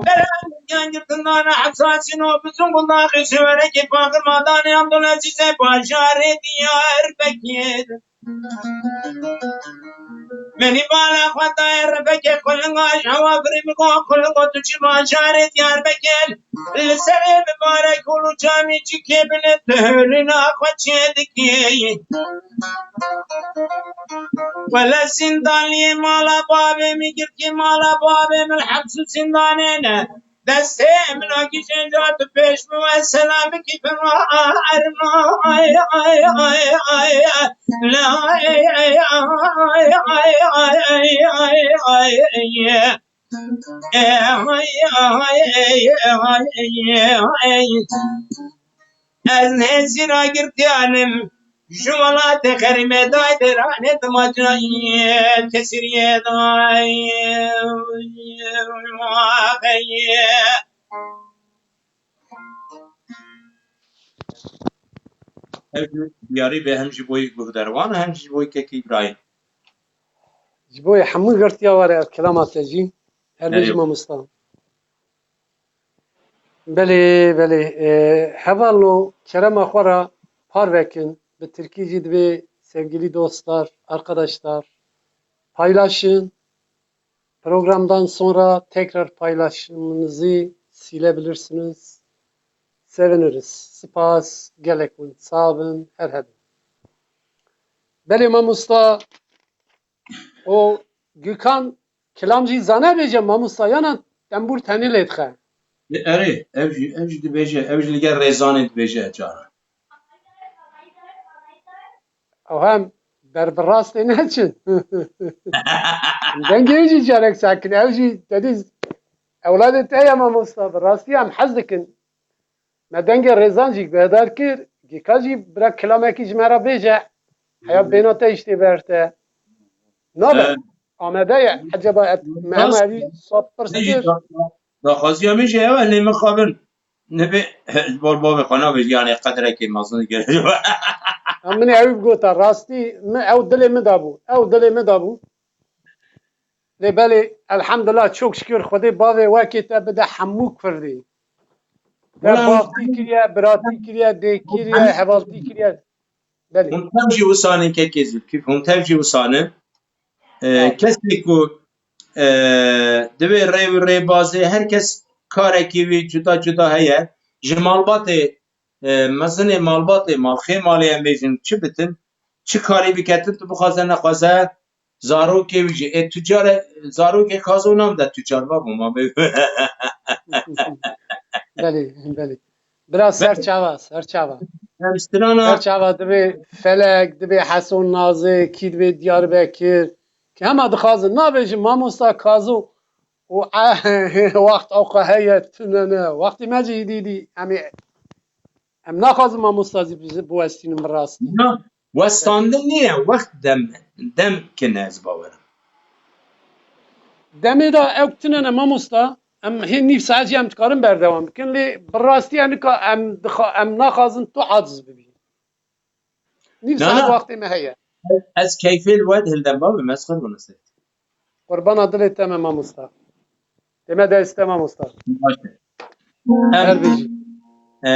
Bera girtiyan girtin dane hepsa çîn û bizûn buldaxî ji werekî faxir madanê Abdulezîzê bajarê Diyarbekir. Menî bala xwe dayê rebekê, qulinga ji hewa birî min got, qulingo tu çi bajarê Diyarbekir, li serê mibarek û li camî çi kê bine tu hêlîna xwe çê dikî. Wele zîndaniyê mala bavê min girtî, mala bavê min heps û zîndanê ne. Destê min a gîjê ca tu pêş min we selamikî firma erma ay ay ay ay la ay ay ay ay ay ay ay ay ay ay ay ay ay ay ay. Ez nêzîra girtiyanim ji welatê xerîmê dayê dêranê dimacayê tesiriyê dayê. Ev jî diyarî be hem ji bo guhdarwan hem jî ji bo kekî Îbrahîm. Ji bo hemû girtiya were ev kelama te jî. Her bijî mamosta. Belê, belê. E, hevalno kerema xwe re parve kin. Bi tirkî jî divê sevgili dostlar, arkadaşlar, paylaşın. Programdan sonra tekrar paylaşımınızı silebilirsiniz. Seviniriz. Spas, gelek hûn sax bin, her hebin. Belê mamosta, o Gökhan kilam jî zane bêje mamosta, yana tembûr tenê lê dixe? Erê, ev jî, ev jî dibêje, ev jî li gel Rêzanê dibêje cara. Ew hem ber bi rastê neçin. Dengê ew jî carek sakin. Ew jî te dî ewladê te ye mamosta. Bi rastî em hez dikin. Me dengê Rêzan jî guhdar kir. Gîka jî bira kilamekî ji me re bêje. Heya bêna te îştê ber te. Nabe. Amede ye. Eceba et, me hema evî sap pirs kir. Daxwaziya min jî ew e, lê mixabin. Nebe, ji bo bavê xwe nabêjî, yanî qedrekê mezin dike. Em min ê ew bigota, rastî min ew dilê min de bû. Ew dilê min de bû. Lê belê, elhamdulillah, çok şükür, Xwedê bavê wekê te bide hemû Kurdî. Te Wela bavtî kiriye, biratî kiriye, dê kiriye, hevaltî kiriye. Belê. Hûn tev jî wisa nin kekê Zilkîf, hûn tev jî wisa nin. E, Tamam. Kesê ku, e, divê rê û rêbazê, her kes karekî wî cuda cuda heye. Ji malbatê, e, mezinê malbatê, malxê malê em bêjin çi bitin, çi karî biketin, tu bixwaze nexwaze, zarokê wî jî. Ê tu care zarokê Kazo nam de tu car babo, ma bê. Belê, belê. Bira ser çava, ser çava. Em strana Ser çava divê Felek, divê Heson Nazê, kî divê Diyarbekir. Ki hema dixwazin, nabêjin mamosta Kazo û e, wext ewqa heye tune ne. Wextê me jî dî dî, em ê, em naxwazin mamosta zî bizi-, biwestînin bi rastî. Na, westandin niye, wext dem, dem kine ez bawerim. Demê de ew tune ne mamosta, em hê nîv saet jî em dikarin berdewam bikin, lê bi rastî em nika em dixa-, em naxwazin tu aciz bibî. Nîv Na, saet na. Wextê me heye. Ez, ez keyfê li we dihildem babê, ez qir bûne ser. Qurbana dilê te me mamosta. Dê me dest te mamosta. Baş e. Em, Her bijî. e,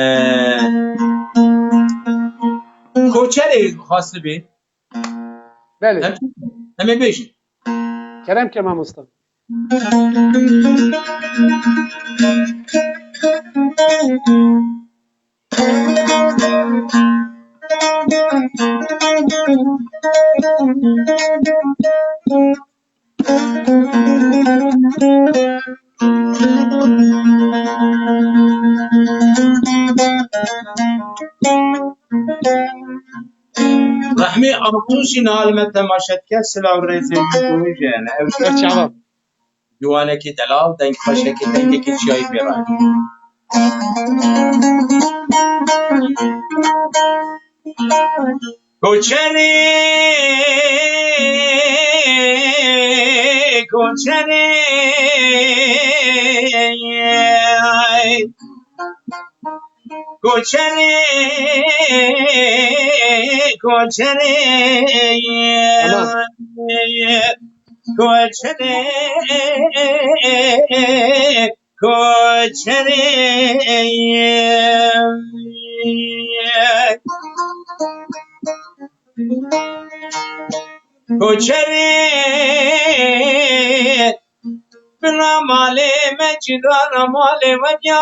Koçerê xwest bê. Belê. Em, em ê bêjin. Kerem ke mamosta. Rehmî Altun jî niha li me temaşe dike, silav rêzê ji bo wî jî hene. Ew Ser çava. Ciwanekî delal, deng xweşekî, dengekî çiyayî pê re. Koçerê, koçerê, koçerê, koçerê, Tamam. koçerê, koçerê. Koçerê, bila malê me cîdana malê we biya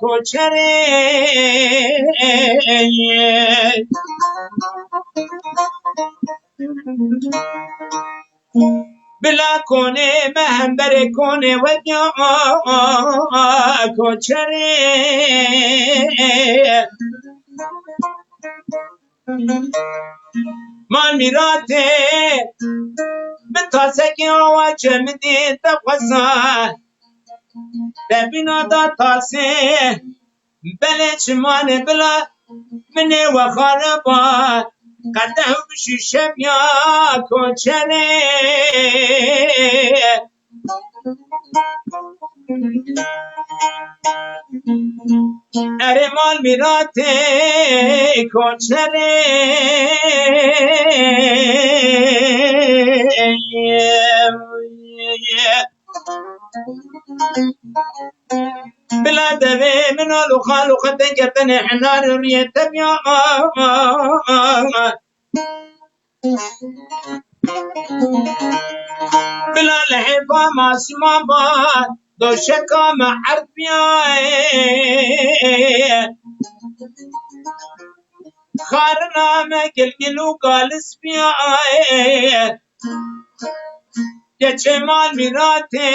koçerê. Bila konê me hemberê konê we biya koçerê. Mal mîratê bi tasekê awa çemidê te xweza. Te bîna da tasê. Belê çimanê bila minê we xaraba. Qedeh û bişî şev ya koçerê. Erê mal mîratê koçerê. Bila devê min alo xalo xetê ketene henar riyê te biya. Bila lehêfa masima ba doşeka me erd biya. Xarina me gilgil û galis biya. Keçê mal mîratê.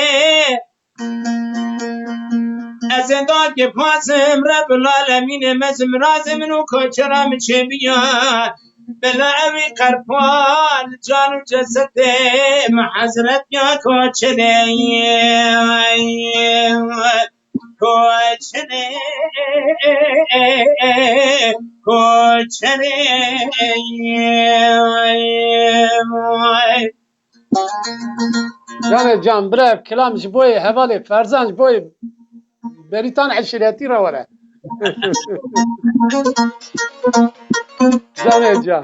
Ez ê dakê pazim Rebil Alemînê mezim razê min û koçera min çêbiya. Bila ewî qerpan can û cesedê min hezret ya koçerê. Koçerê, koçerê. Canê can, bira ev kilam ji boyê hevalê Ferzan ji boyê Berîtan eşîretî re were. Canê can.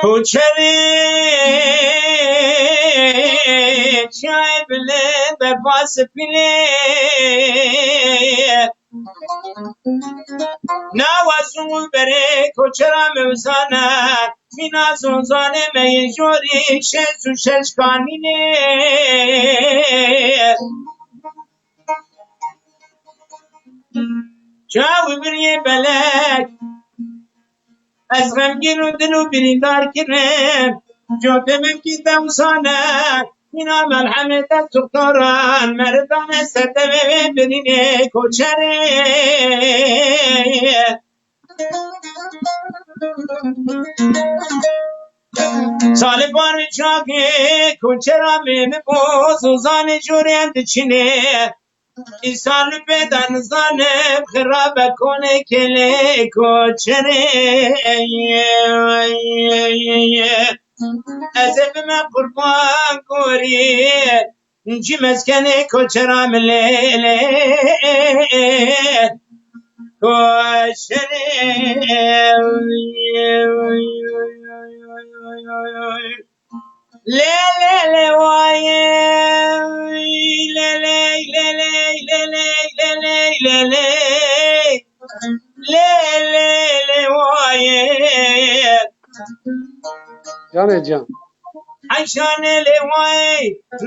Koçerê çiyayê bilind berfa spînê. Nawa zû berê koçera mewzana. Mîna zonzanê me yê jorî şeş û şeş kanînê. Çawi biriyê belek. Ez xemgîn û din û birîndar kirim. Cotê min kî te wisane. Mîna melhemê te doktoran. Meridanê ser devê wê birînê koçerê. Salê barê çakê koçera mê min bo zozanê jorê em diçinê. Îsal pê de nizanim xirabe konê kêlê koçerê. Ez ê bime qurban gorî. Cî meskenê koçera min lê lê. Koçerê. Lê lê lê wayê. Lê lê lê lê lê lê lê lê lê. Lê lê lê wayê. Canê can. Eyşanê lê way,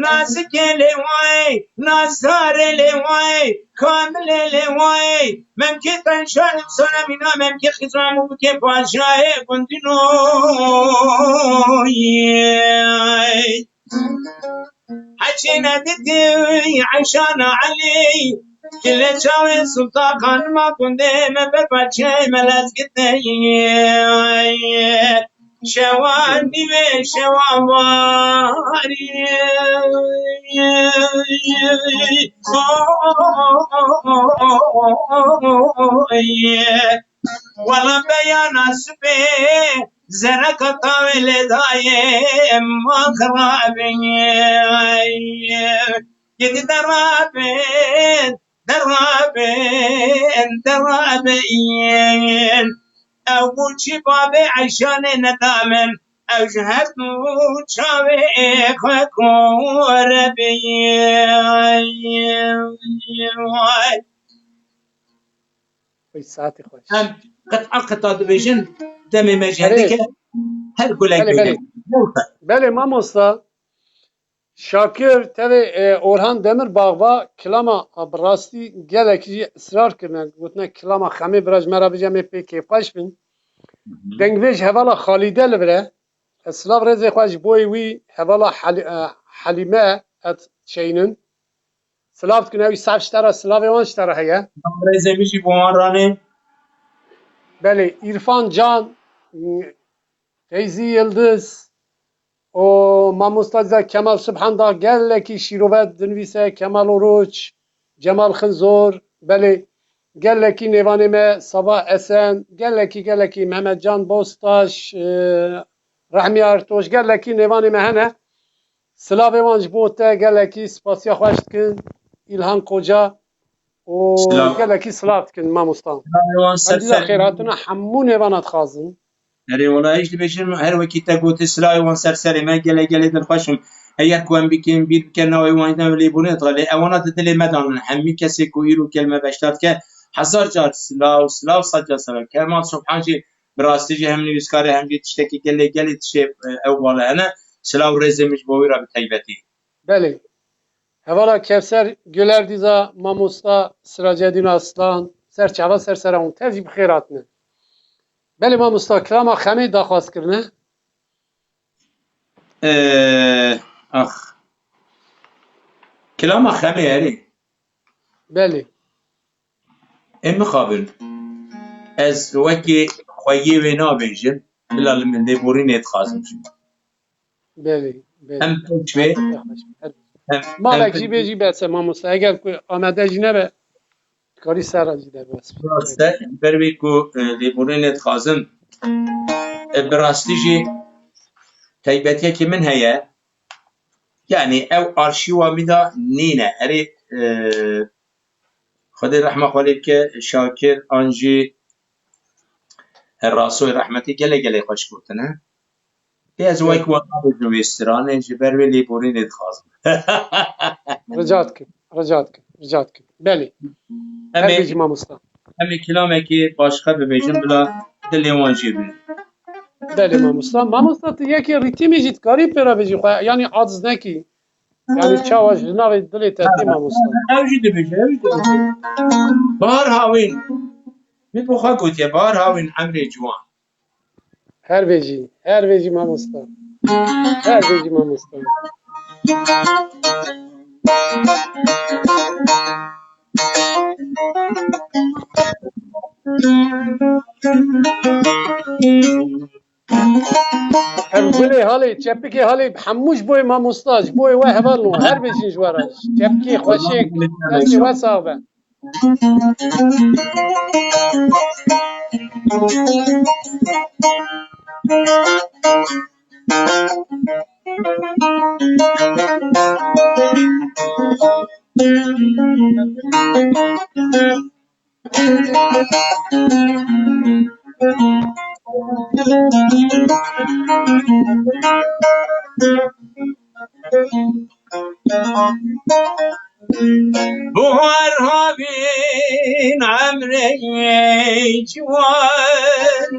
Nazikê lê way, Nazarê lê way, Kamilê lê way, Memkê Tenşanê Sanemîna, Memkê Xizra Mûbikê Paşayê Gundînoyê. Heçî nedidî Eyşana Elî, Kilê çavê Sultan Xanima Gundê me ber parçeyê me lezgiteyê. Şewan nîvê şewan varî. Wela beyana sibê zereka tawê lê dayê ma xirabê. Yedi derabên, derabên, derabên. Ew bû çi babê Eyşanê nedamin. Ew ji her du çavê xwe kore bî. Vay saetê xweş. Em qit'a qit'a dibêjin, demê me jî Belê. Hindike her gulek Belê, bêje. Belê. Belê, mamosta. Şakir, tevê, e, Orhan Demir Bağba kilama, a, bi rastî gelekî jî israr kirine. Gotine kilama Xemê bira ji me re bije, em ê pê kêfxweş bin. Hı hı. Dengbêj hevala Xalîde li vir e. Ez silav rêzê xwe ji boyê wî hevala Helî-, e, Helîme et çeynin. Silav dikin, ew sav ji te re, silavê wan ji te re heye. Rêzê min jî bo wan ranê. Belê, Îrfan Can, Feyzî Yildiz, û mamosta Kemal Subhan da gelekî şîrove dinivîse, Kemal Oruç, Cemal Xinzor, belê, gelekî nêvanê me, Saba Esen, gelekî, gelekî Mehmet Can Bostaş, e, Rehmî Ertoş, gelekî nêvanê me hene. Silavê wan ji bo te gelekî spasiya xweş dikin, Îlhan Koca, û Silav. Gelekî silav dikin, mamosta. Silavê wan ser Em dîsa ser. Xêr hatine hemû nêvana dixwazin. Erê, wela, ez dibêjim, her wekî te gotî, silavê wan ser serê me, gelek, gelek dilxweş im. Eger ku em bikin, bîr bikin, navê wan ne lêbûrî ne dixwe, lê ewana di dilê me danin. Hemî kesê ku îro gel me beşdar dike, hezar car silav, silav, sed car silav. Kemal Subhan jî bi rastî jî hem nivîskar e, hem jî tiştekî gelê, gelê tiştê, e, ew bala hene. Silav û rêzê min ji bo wî re bi taybetî. Belê. Hevala Kevser Güler dîza mamosta Siracedîn Aslan, ser çava ser sera hûn. Tev jî bi xêr hatine. Belê mamosta, kilama Xemê daxwaz kirine. Ee, ax. Kilama Xemê erê. Belê. Ê mixabin. Ez wekî xweyê wê nabêjim. Bila li min lêborînê dixwazim jî. Belê, belê. Em pêş vê, Her, her, em, malek em jî bê jî bes e, mamosta. Eger ku amade jî nebe, karî ser re jî derbas. Rast e, ber wê ku, e, lêborînê dixwazim, e, bi rastî jî taybetiyekî min heye. Yanî ew arşîwa min de nîne. Erê, e, Xwedê rehma xwe lê bike, Şakir an jî Rasoy rehmetî gelek gelek xweş gotine. Pê ez wek wan nabêjim wê stranê, ji ber wê lêborînê dixwazim. Rica dikim, rica dikim, rica dikim. Belê. Em Her ê, bêjî mamosta. Em ê kilamekî başqa bibêjin, bila dilê wan jê bînin. Belê mamosta. Mamosta, tu yekê rîtîmê jî dikarî pê re bêjî xwe, yanî aciz nekî. Yanî çawa ji navê dilê te tê, mamosta? Ew jî dibêje, ew jî dibêje. Bahar hawîn. Min bo xwe gotiye, bahar hawîn emrê ciwan. Her bêjî, her bêjî mamosta. Her bêjî mamosta. Ev gulê halê, çepikê halê, hemû ji boyê mamosta, ji boyê we hevalno, her bêjin ji we re. Çepikê xweşik, destê we sax be. Buhar havîn emrê ciwan,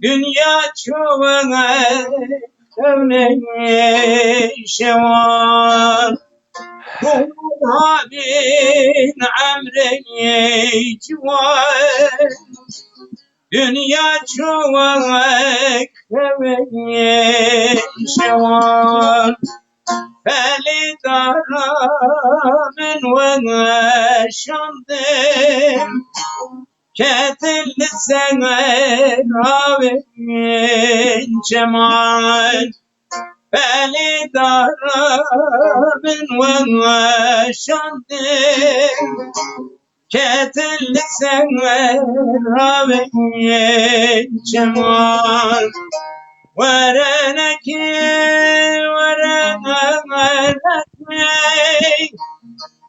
dinya çawa hewnê şewan. Hûn habîn emrê ciwan. Dinya çû wek hewê şewan. Pelê dara min weşandin. Ketin li ser havên çeman. Pelê dara min weşandin. Ketin li ser havên çeman. Were neke, were neke.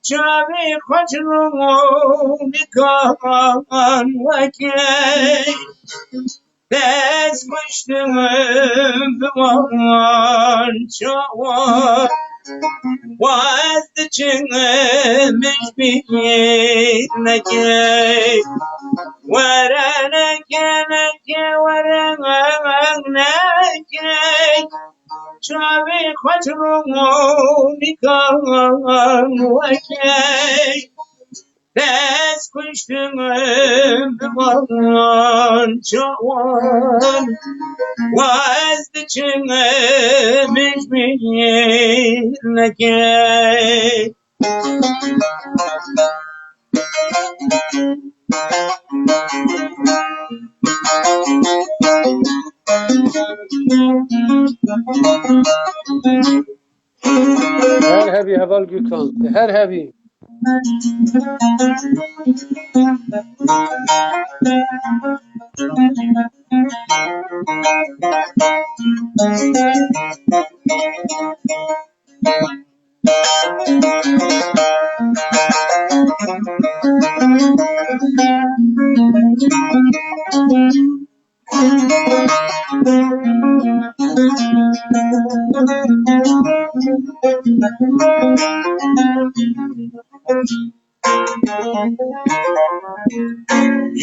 Çavê xwe ji rûnîkan weke. Dest kuştim bi wan çawan. Wa ez diçim min ji bîr neke. Were neke, neke, were neke. Çavê xwe ji rûnîkan weke. Dest kuştim bi wan çawan. Wa ez diçim min ji bîr neke. Her hebî heval Gülkan. Her hebî.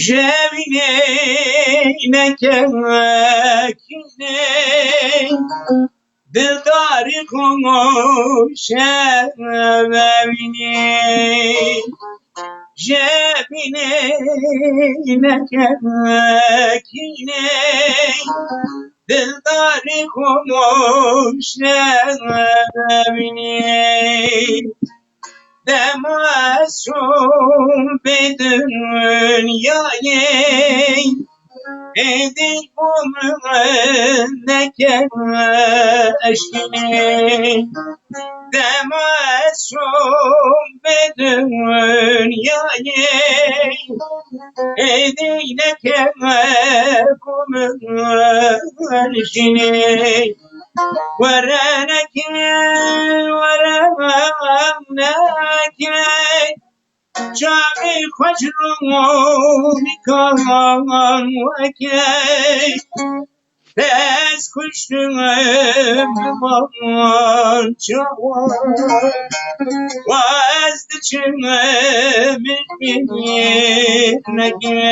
Jevînê neke kînê. Dildarî xwe şevevînî, jebînê neke kînê. Dildarî xwe şevevînî. Dema ez çûm bê dinyayê, êdî bo min neke eşkînê. Dema ez çûm bê dinyayê, êdî neke bo min jînê. Were neke, were neke, çavê xwe ji rûnîkan weke. Dest kuştim bi wan çawan. Wa ez diçim min bîr neke.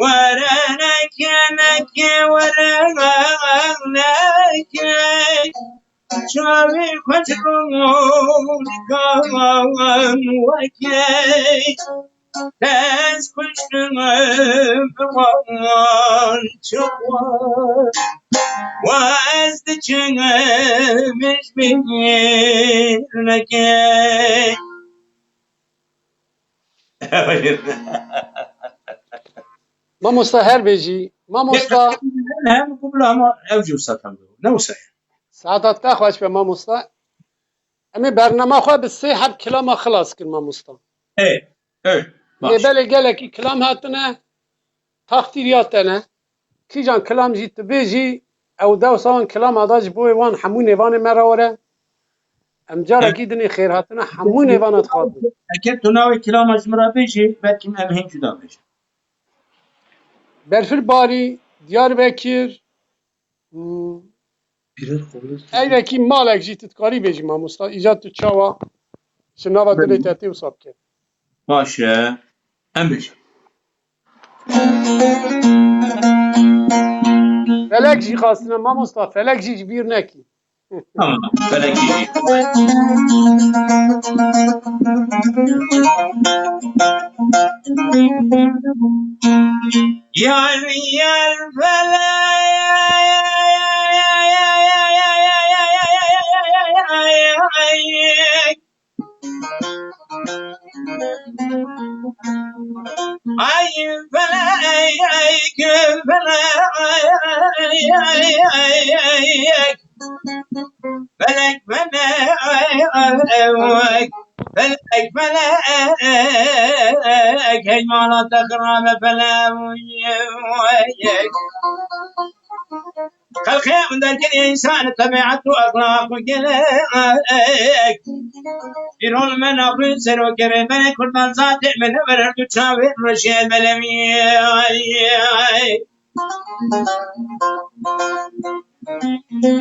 Were neke, neke, were neke. Çavê xwe ji rûnîkan weke. Dest kuştim bi wan çawan. Wa ez diçim min ji bîr neke. Mamosta her bêjî. Mamosta. Hem ku bila ama ew jî wisa tam ne wisa ye. Saeta te xweş be mamosta. Em ê bernama xwe bi sê heb kilama xilas kir mamosta. Ê, ê, baş. Lê belê gelekî kilam hatine, taxtîr ya te ne. Kîjan kilam jî tu bêjî, ew dewsa wan kilama da ji bo wan hemû nêvanê me re were. Em carekî dinê xêrhatina hemû nêvana dixwazin. Eger tu navê kilama ji min re bêjî, belkî em hîn cuda bêjin. Berfir Barî, Diyarbekir, Hmm. Eyrekî malek jî tu dikarî bêjî mamosta, îca tu çawa ji nava dilê te tê wisa bike. Baş e. Em bêjin. Felek jî xwestine mamosta, felek jî ji bîr nekî. Tamam, felekî jî. Yar, yar, felek. Ay felek, felek, felek, felek, felek, hey mala te xirabe felek. Xelqê em derkirî însan, tebiat û exlaq û gelek. Îro li me naxwîn serokê rêberê Kurdan zatê min, her du çavên reşê belewî.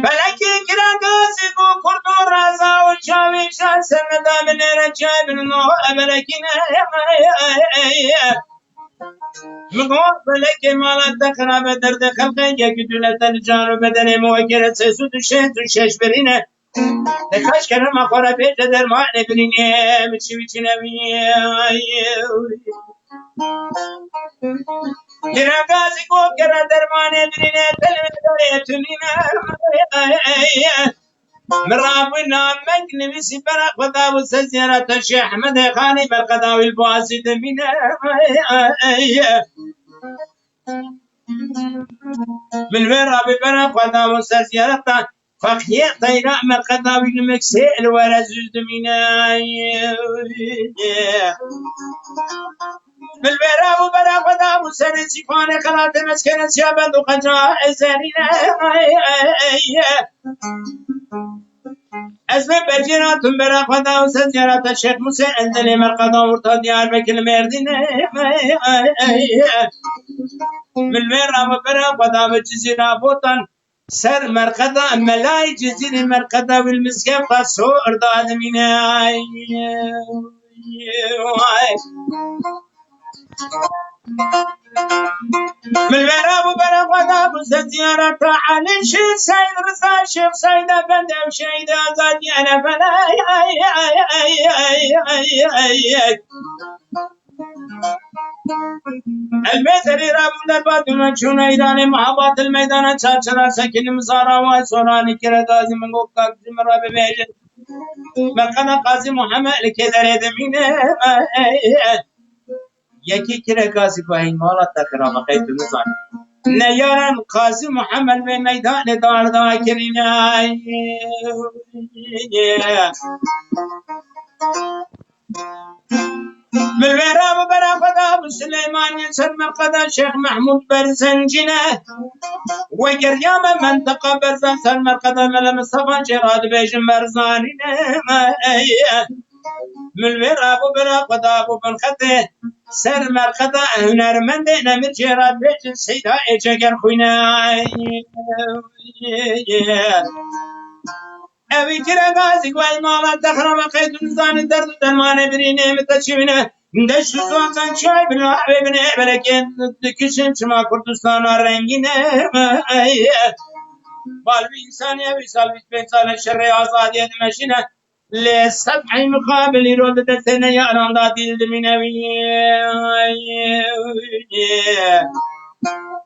Felekê kira gazî ku kurd û raza û çavî şan ser neda binêre çay bin no emelekî ne. Min got, felekê mala te xirabe, derdê xelqê yekî dûlete li can û bedenê min wekere sê sed û şêst û şeş birîne. Te kaş kerema xwe re bêje dermanê birînê, min çi wî çi nebî. Giragazî got kere dermanê birînê, te li berê tu nîne. Min rabû namek nivîsî bera xwe da û ser ziyareta Şêx Ehmedê Xanî berqeda wî li Boğazî dimîne. Min wê rabî bera xwe da û ser ziyareta Fexriyê Teyra merqeda wî li Meksê li were zûz dimîne. Min wê rabû bera xwe da û serê sîfanê xelatê mezkere siya bend û qeca ezerîne. Ez vê bercê ra tun bera xwe da û ser ziyareta Şêx Musê Endelê merqeda orta Diyarbekir li Mêrdînê. Min vê ra min bera xwe da bi Cizîra Botan ser merqeda Melayê Cizîrê merqeda wî li mizgefta Sor da dimîne. Min vera bû bera xwe da bû ser ziyareta Elî Şêx Seyd Riza Şêx Seyd Efendi ev şehîdê azadiyê ne felek. El Mezerî ra bû derbatûna çûna Îranê, mehabat el meydana çarçera sekîn mizara way soranî kire gazî min got kak ji min re bibêjin. Merqeda Qazî Muhammed li kê derê dimîne. Yekî kire gazî got hey mala te xirab e, qey tu nizanî. Neyaran Qazî Muhammed vê meydanê dar da kirîne. Min vera bi bera xwe da bi Sileymaniyê ser merqeda Şêx Mehmûd Berzencî ne. We geriya me menteqa Berzan ser merqeda Mele Mistefa jê ra dibêjin Berzanî ne. Min vera bi bera xwe da bi bin xetê ser merqeda hunermendê ne min jê ra dibêjin Seyda ê Cegerxwîne. Evî kire gazî guhey mala te xirab e, qey tu nizanî derd û dermanê birînê min te çi wîne. Deşt û zonzan çay bila evê binê belekê dikişin çima Kurdistana rengîn e. Bal vî însanî ev îsal bîst pênc sal e şerê azadiyê dimeşîne. Lê seb'î mixabil îro di destê neyaran da dîl dimîne wî.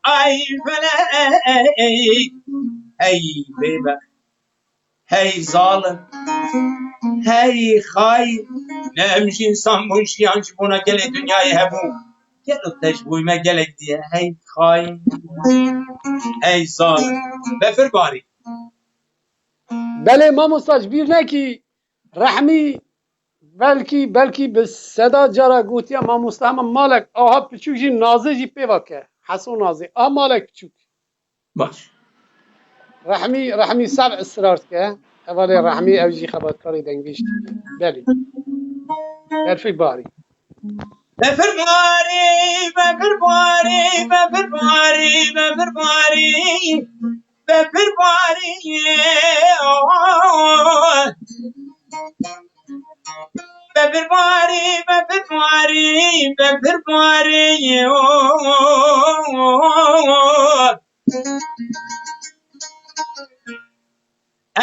Ay felek. Hey bêbext. Hey zalim, hey xayîn, ne em jî însan bûn, jiyan ji bona gelê dinyayê hebû. Gelo te ji bo me gelek diye, hey xayîn, hey zalim. Befir barî. Belê mamosta, ji bîr nekî Rehmî belkî, belkî bi seda cara gotiya mamosta hema malek aha piçûk jî Nazê jî pê ve ke. Heso Nazê. A malek piçûk. Baş. Rehmî, Rehmî ser israr dike. Hevalê Rehmî ew jî xebatkarê dengbêj dike. Belê. Berfik barî. Befir barî, befir barî, befir barî, befir barî, befir barî. Befir barî, befir barî, befir barî.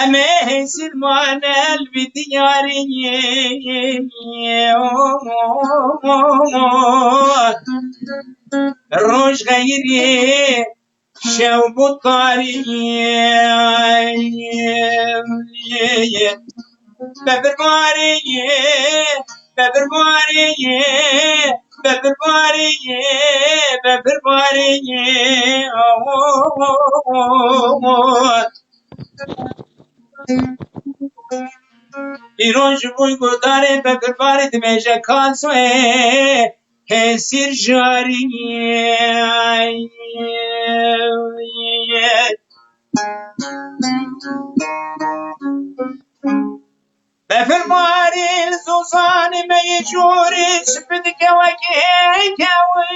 Em ê hêsîr mane li vî diyarî. Roj xeyirî, şev bû tarî. Bebir barî, bebir barî, bebir barî, bebir barî. Îro ji bo guhdarê bebirbarê dimêje kazoyê hêsîr jarî. Bebirbarî li zozanê me yê jorê şipidike wekî hêkewî.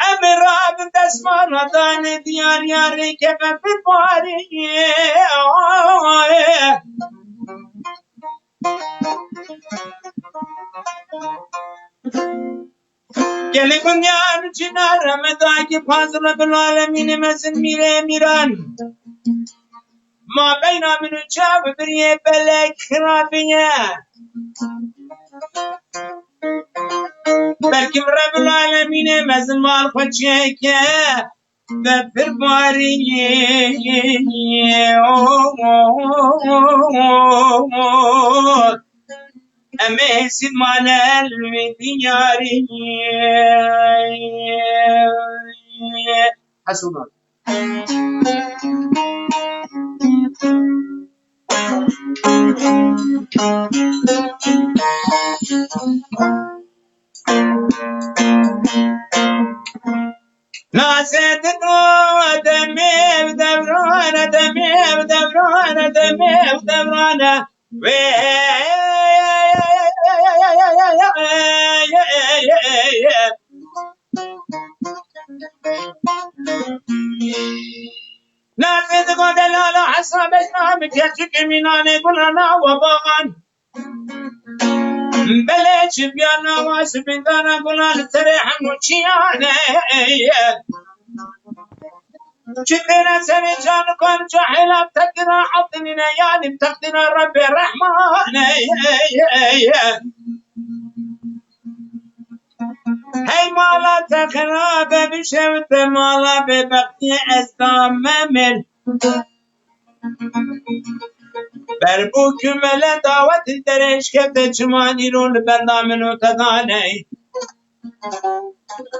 Em ê rabin destmala danê diyariya rêke bebirbarî. Gelê gundiyan çinar me dayikê fazil Rebil Alemînê mezin mîrê mîran. Ma beyna min û çav biriyê belek xirabî ye. Belkim Rebil Alemînê mezin mal xwe çêke. Bebirbarî. Em ê hêsî mane li vî diyarî. Hesûnan. Nasedin o demê ev devran e, demê ev devran e, demê ev devran e. Wê Nasedin o delala hesa bejna min keçik mînanê gulana we baxan. Belê çi biyana wa ji bindana gula li serê hemû çiyane. Çi têne serê canikan cahila bi teqdîra Abdilîne, yanî bi teqdîra Rebbê Rehmane. Hey mala te xirabe bişewite mala bêbextiyê ez dame min. Ber bû ku mele dawet derêj kevde çiman îro li benda min û te daney.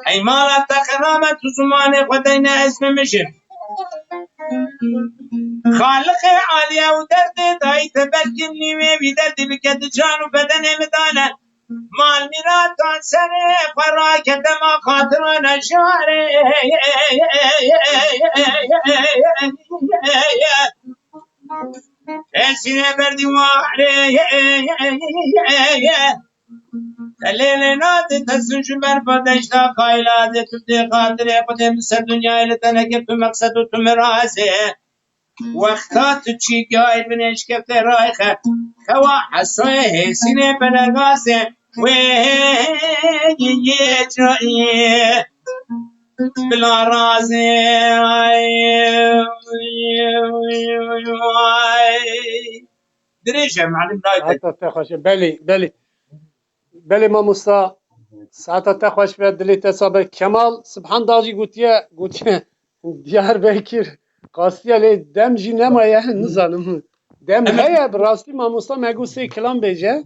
Hey mala te xirame tu zimanê xwe deyne ez bimijim. Xaliqê aliye û derdê dayî te belkim nîvê wî derdî bike di can û bedenê min dane. Mal mîrata serê xwe rake dema xatira nejarê. Esîrê berdîwarê. Telê lê nade te suc ber padeşta kayla de tu dê xatirê xwe dê min ser dinyayê li teneke tu meqsed û tu mirazê. Wexta tu çîgay binêşkefte rayxe, xewa hesoyê hêsînê belegazê wê yê cayê bila razê. Dirêj e, melim nayte. Heta te xweş e. Belê, belê. Belê mamosta, saeta te xweş be, dilê te sabe. Kemal Sibhan Dağ jî gotiye, gotiye Diyarbekir qastiye lê dem jî nemaye, nizanim. Dem heye, bi rastî mamosta me got sê kilam bêje.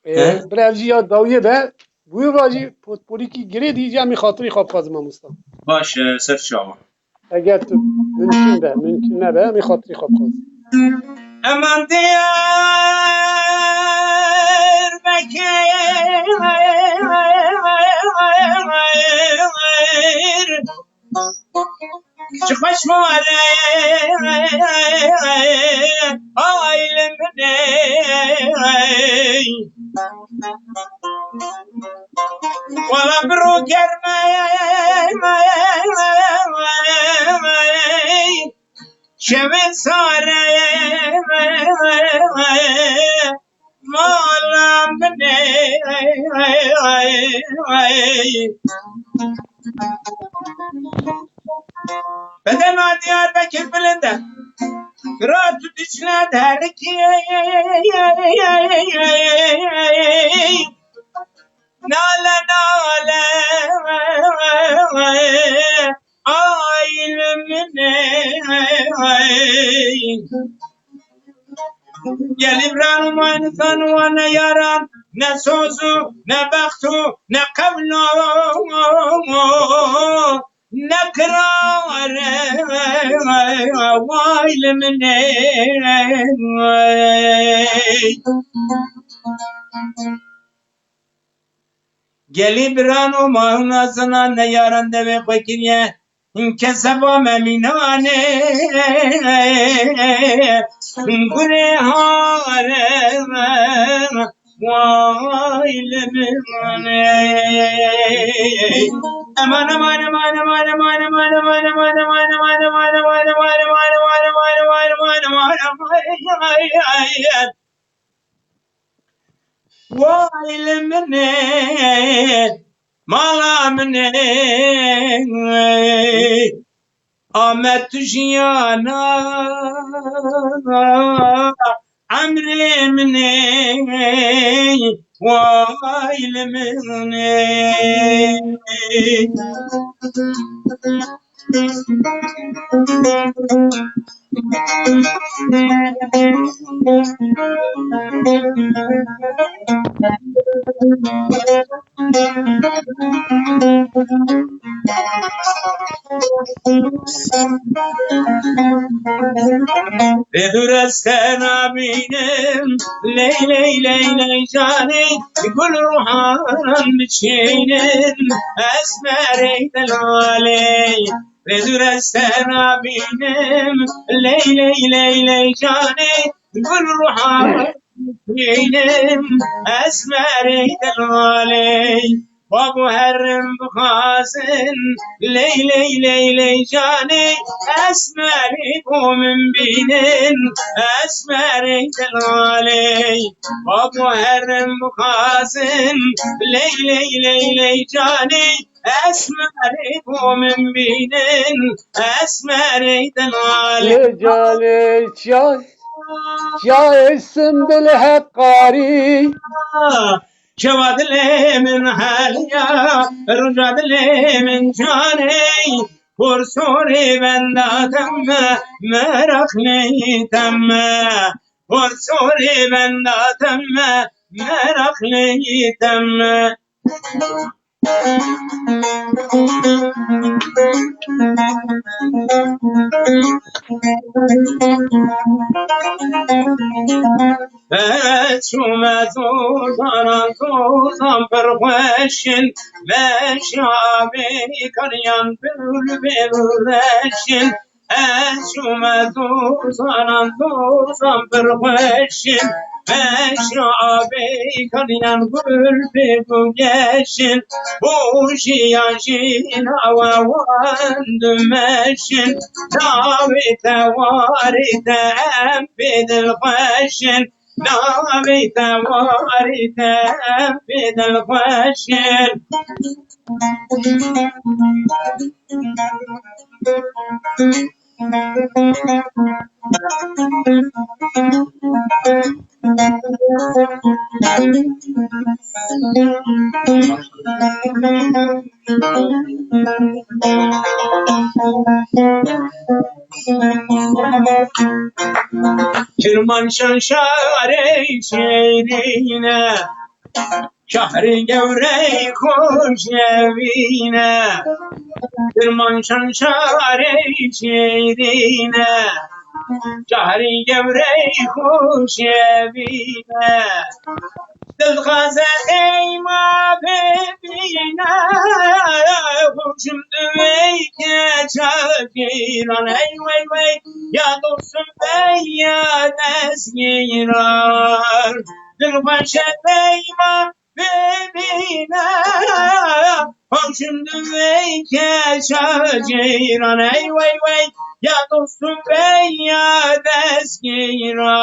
Ê, He? Bira ev jî ya dawiyê be, wî va jî potpolîkî girê dî, jî em ê xatirî xwe bixwazin mamosta. Baş e, ser çawa. Eger tu mümkün be, mümkün nebe, em ê xatirî xwe bixwazin. Eman Diyarbekir çi xweş mare ay li min ey. Wala bi ro germ e, şevê sar e, mala min ê. Bedema Diyarbekir bilind e. Firat û Dicle derikî. Nale nale aîl min ê. Gelî biran û maynisan wan ne yaran, ne soz û ne bext û ne qewlo. Nekirare way li min ê. Gelî biran û mawn nazinan neyaran devê xwe kiriye. Keseba me mînanê gurê hare. Vay li min ê. Eman, eman, eman. Vay li min ê, mala min ê. Amed tu jiyana emrê min ê, way li min ê. Vê dûr ez te nabînim, ley ley ley ley canê, gul ruhan biçînin, ez merê delalê. Vê dûr ez te nabînim, ley ley ley ley canê, gul ruhan bînim, esmerê delalê. Babo herim bixwazin, ley ley ley ley canê, esmerê bo min bînin, esmerê delalê. Babo herim bixwazin, ley ley ley ley canê, esmerê bo min bînin, esmerê delalê. Lê canê çay, çayê simbil heqarî. Çawa dilê min heliya, roja dilê min canê, porsorê benda temme, meraq neyî temme. Porsorê benda temme, meraq neyî temme. Ez çûme zozanan, zozan pir xweş in, meşa bêkariyan pir bêreş in. Ez çûme zozanan, zozan pir xweş in, meşa bêkariyan gul pêk û geş in. Bojiya jîna we wan dimeşin, navê te warê te em pê dilxweş in, navê te warê te em pê dilxweş in. Kirmanşan şarê şêrîn e, şahrê gewrey xweş evîn e. Kirmanşan şarê şêrîn e, şahrê gewrey xweş evîn e. Dil dixwaze ey ma bibîne, xweşim divê keça cîran. Ey wey wey, ya dostum bey ya destgîran. Dil xweşe ey ma bibîne, xweşim divê keça cîran. Ey wey wey, ya dostum bey ya destgîran.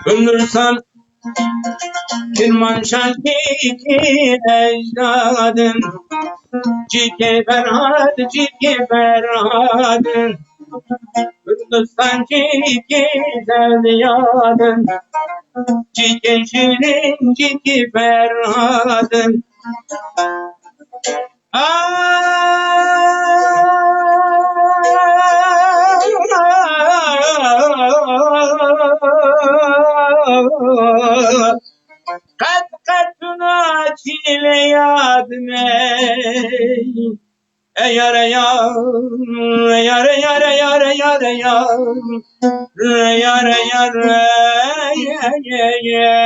Hindistan, Kirmanşahî ecdadin, cîkê Ferhad, cîkê Ferhadin. Hindistan, cîkê Zevdiyadin, cîkê Şîrin, cîkê Ferhadin. Qet qet tu naçî lê yad me. Ey yar, ey yar, ey yar, ey yar, ey yar, ey yar, ey yar. Ey yar, ey yar, ey, ey, ey, ey.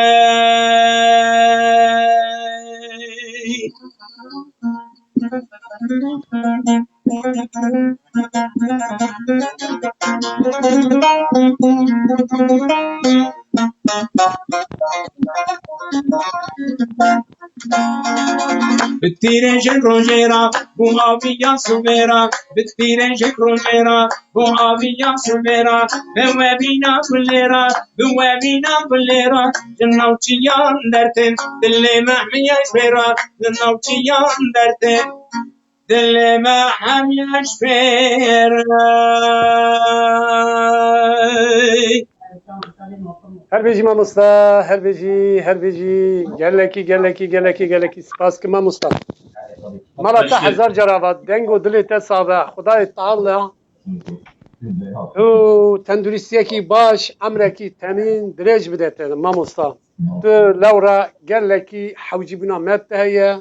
Bi tîrên jin rojê re, bû aviya sibê re, bi tîrên jin rojê re, bû aviya sibê re, bi we bîna gulê re, bi we bîna gulê re, ji navçiyan dertên, dilê me hemiya ji vê re, ji navçiyan dertên. Dilê me hemiya ji vê re. Her bijî mamosta, her bijî, her bijî. Gelekî, gelekî, gelekî, gelekî spas ki mamosta. Mala te hezar cara vat, deng û dilê te sax be. Xwedayê Teala tu tenduristiyekî baş, emrekî temîn, dirêj bide te mamosta. Tu lewra gelekî hewcîbûna me bi te heye.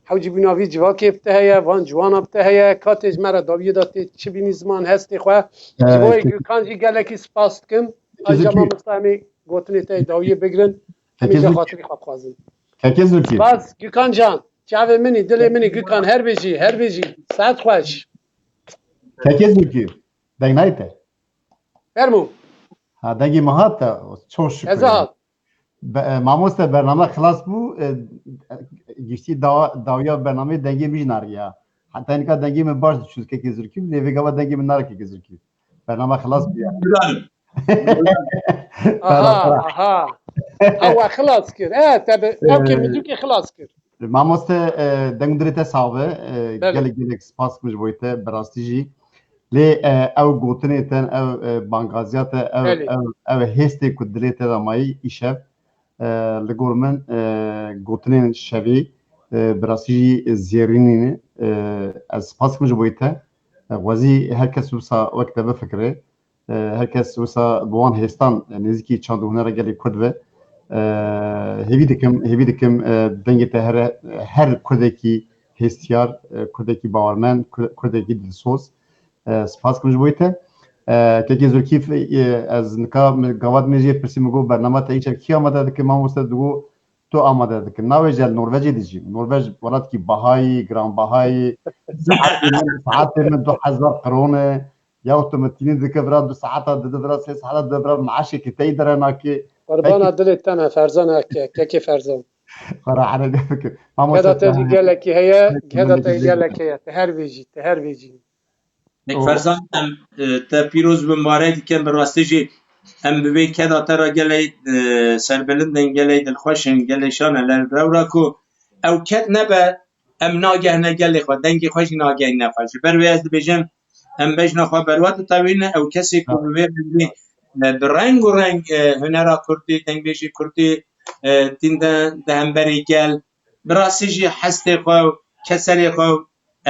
Hewcîbûna vî civakê bi te heye, van ciwana bi te heye, ka tê ji me re dawiyê de tê çi bînî ziman hestê xwe. Ji bo wê Gülkan jî gelekî spas dikim. Ayrıca mamosta em ê gotinê te yê dawiyê bigirin. Em ê jî xatirî xwe bixwazin. Kekê Zurkî. Spas Gülkan can. Çavê min î, dilê min î Gülkan, her bijî, her bijî. Saet xweş. Kekê Zurkî. Deng nayê te. Fermo. Ha, dengê min hat te. Çok şükür. Eza hat. Be-, e, mamoste, bername xilas bû, e, giştî dawa-, dawiya bernameyê dengê min jî nariya. Heta nika dengê min baş diçû kekê Zurkî, lê vê gava dengê min nare kekê Zurkî. Bername xilas bû ya. Aha, aha. Ew we xilas kir. E, te bi, ew kê Ee, mizûkê xilas kir. Mamoste, e, deng dirê te sax be. E, Belê. Gelek, gelek spas kim ji bo te, bi rastî jî. Lê, e, ew gotinê te, ew, e, bangaziya te, ew, Belê. Ew, ew hêstê ku dilê te de mayî îşev, e, li gor min, e, gotinên şevî, e, bi rastî jî zêrînî ne. E, ez spas kim ji bo te. E, xwezî her kes wisa wek te bifikire. E, her kes wisa bi wan hêstan, e, nêzîkî çand û hunera gelê Kurd be. E, hêvî dikim, hêvî dikim, e, dengê te here, her Kurdekî hêstiyar, e, Kurdekî bawermend, Kur-, Kurdekî dilsoz. E, spas kim ji bo te. E, kekê Zurkîf, e, ez nika min gava din jê pirsî, min got, bernama te îşev kî amade dike, mamoste, digot, tu amade dikin. Navê ji Norvecê dijî. Norvej welatkî bahayî, giranbahayî. Saetê min, saetê min du hezar kron e. Ya tu min tînî dike vira du saeta, dide vira sê saeta, dide vira meaşekî tey dere nake. Qurbana dilê te me, Ferzan Eke, kekê Ferzan. Xwara hene de fikir. Mamoste Keda te jî gelekî heye, keda te gelekî heye. Te her bijî, te her bijî. Nek Ferzan, em, e, te pîroz bi, mibarek dikin, bi rastî jî em bi vê keda te re gelê, e, serbilind in, gelê dilxweş in, gelê şan e, li rewra ku ew ked nebe, em nagehne gelê xwe, dengê xwe jî nagehîne xwe. Ji ber wê ez dibêjim, em bejna xwe berwe ditewîne, ew kesê ku bi vê rengî, e, bi reng û reng, e, hunera kurdî, dengbêjî kurdî, e, tînde di hemberî gel, bi rastî jî hestê xwe û keserê xwe û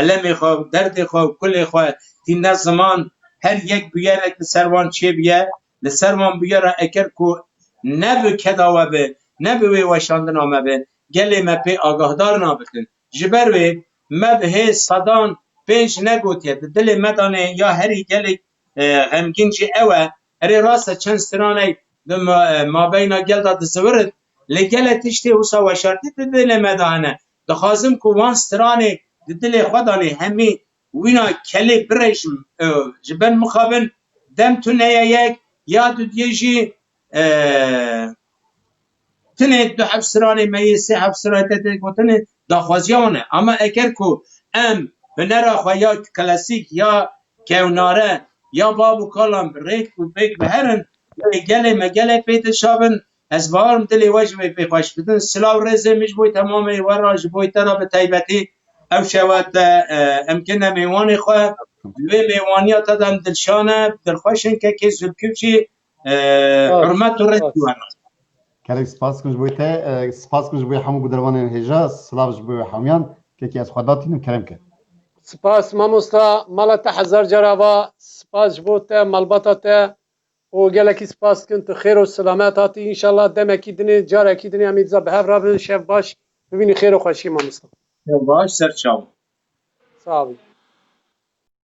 elemê xwe û derdê xwe û kulê xwe tînde ziman, her yek bûyerek li ser wan çêbûye, li ser wan bûyera eger ku ne bi keda we be, ne bi wê weşandina me be, gelê me pê agahdar nabitin. Ji ber wê me bi hê sedan pênc negotiye, di dilê me de ne ya herî gelek, e, xemgîn jî ew e. Erê rast e, çend straneyê di ma-, e, mabeyna gel de dizivirin, lê gelek tiştê wisa weşartî di dilê me de hene. Dixwazim ku wan stranê di dilê xwe de ne hemî wîna kelê birêjim, e, ji ber mixabin dem tune ye yek, ya dudiyê jî, e, Tinê du heb stranê me yê, sê heb stranê te tê gotinê daxwaziya wan e. Ama eger ku em hunera xwe ya klasîk ya kewnare ya bav û kalan rêk û pêk biherin, wê gelê me gelê pê dişa bin. Ez bawerim dilê we ji wê pê xweş bidin. Silav rêzê min ji bo temamê we re, ji bo te re bi taybetî. Ew şewa te, e, em kirine mêwanê xwe. Li wê mêwaniya te de em dilşan e, dilxweş in kekê Zilkif jî, e, hurmet û rêz ji we re. Gelek spas dikim ji bo te, e, spas dikim ji bo hemû guhdarvanên hêja, silav ji bo hemûyan, kekê ez xwe datînim, kerem ke. Spas mamosta, mala te hezar cara va, spas ji bo te, malbata te û gelekî spas dikin tu xêr û selamet hatî. Înşallah demekî dinê, carekî dinê em ê dîsa bi hev re bin, şev baş, bibînî xêr û xweşî mamosta. Şev baş, ser çav. Sağ olun.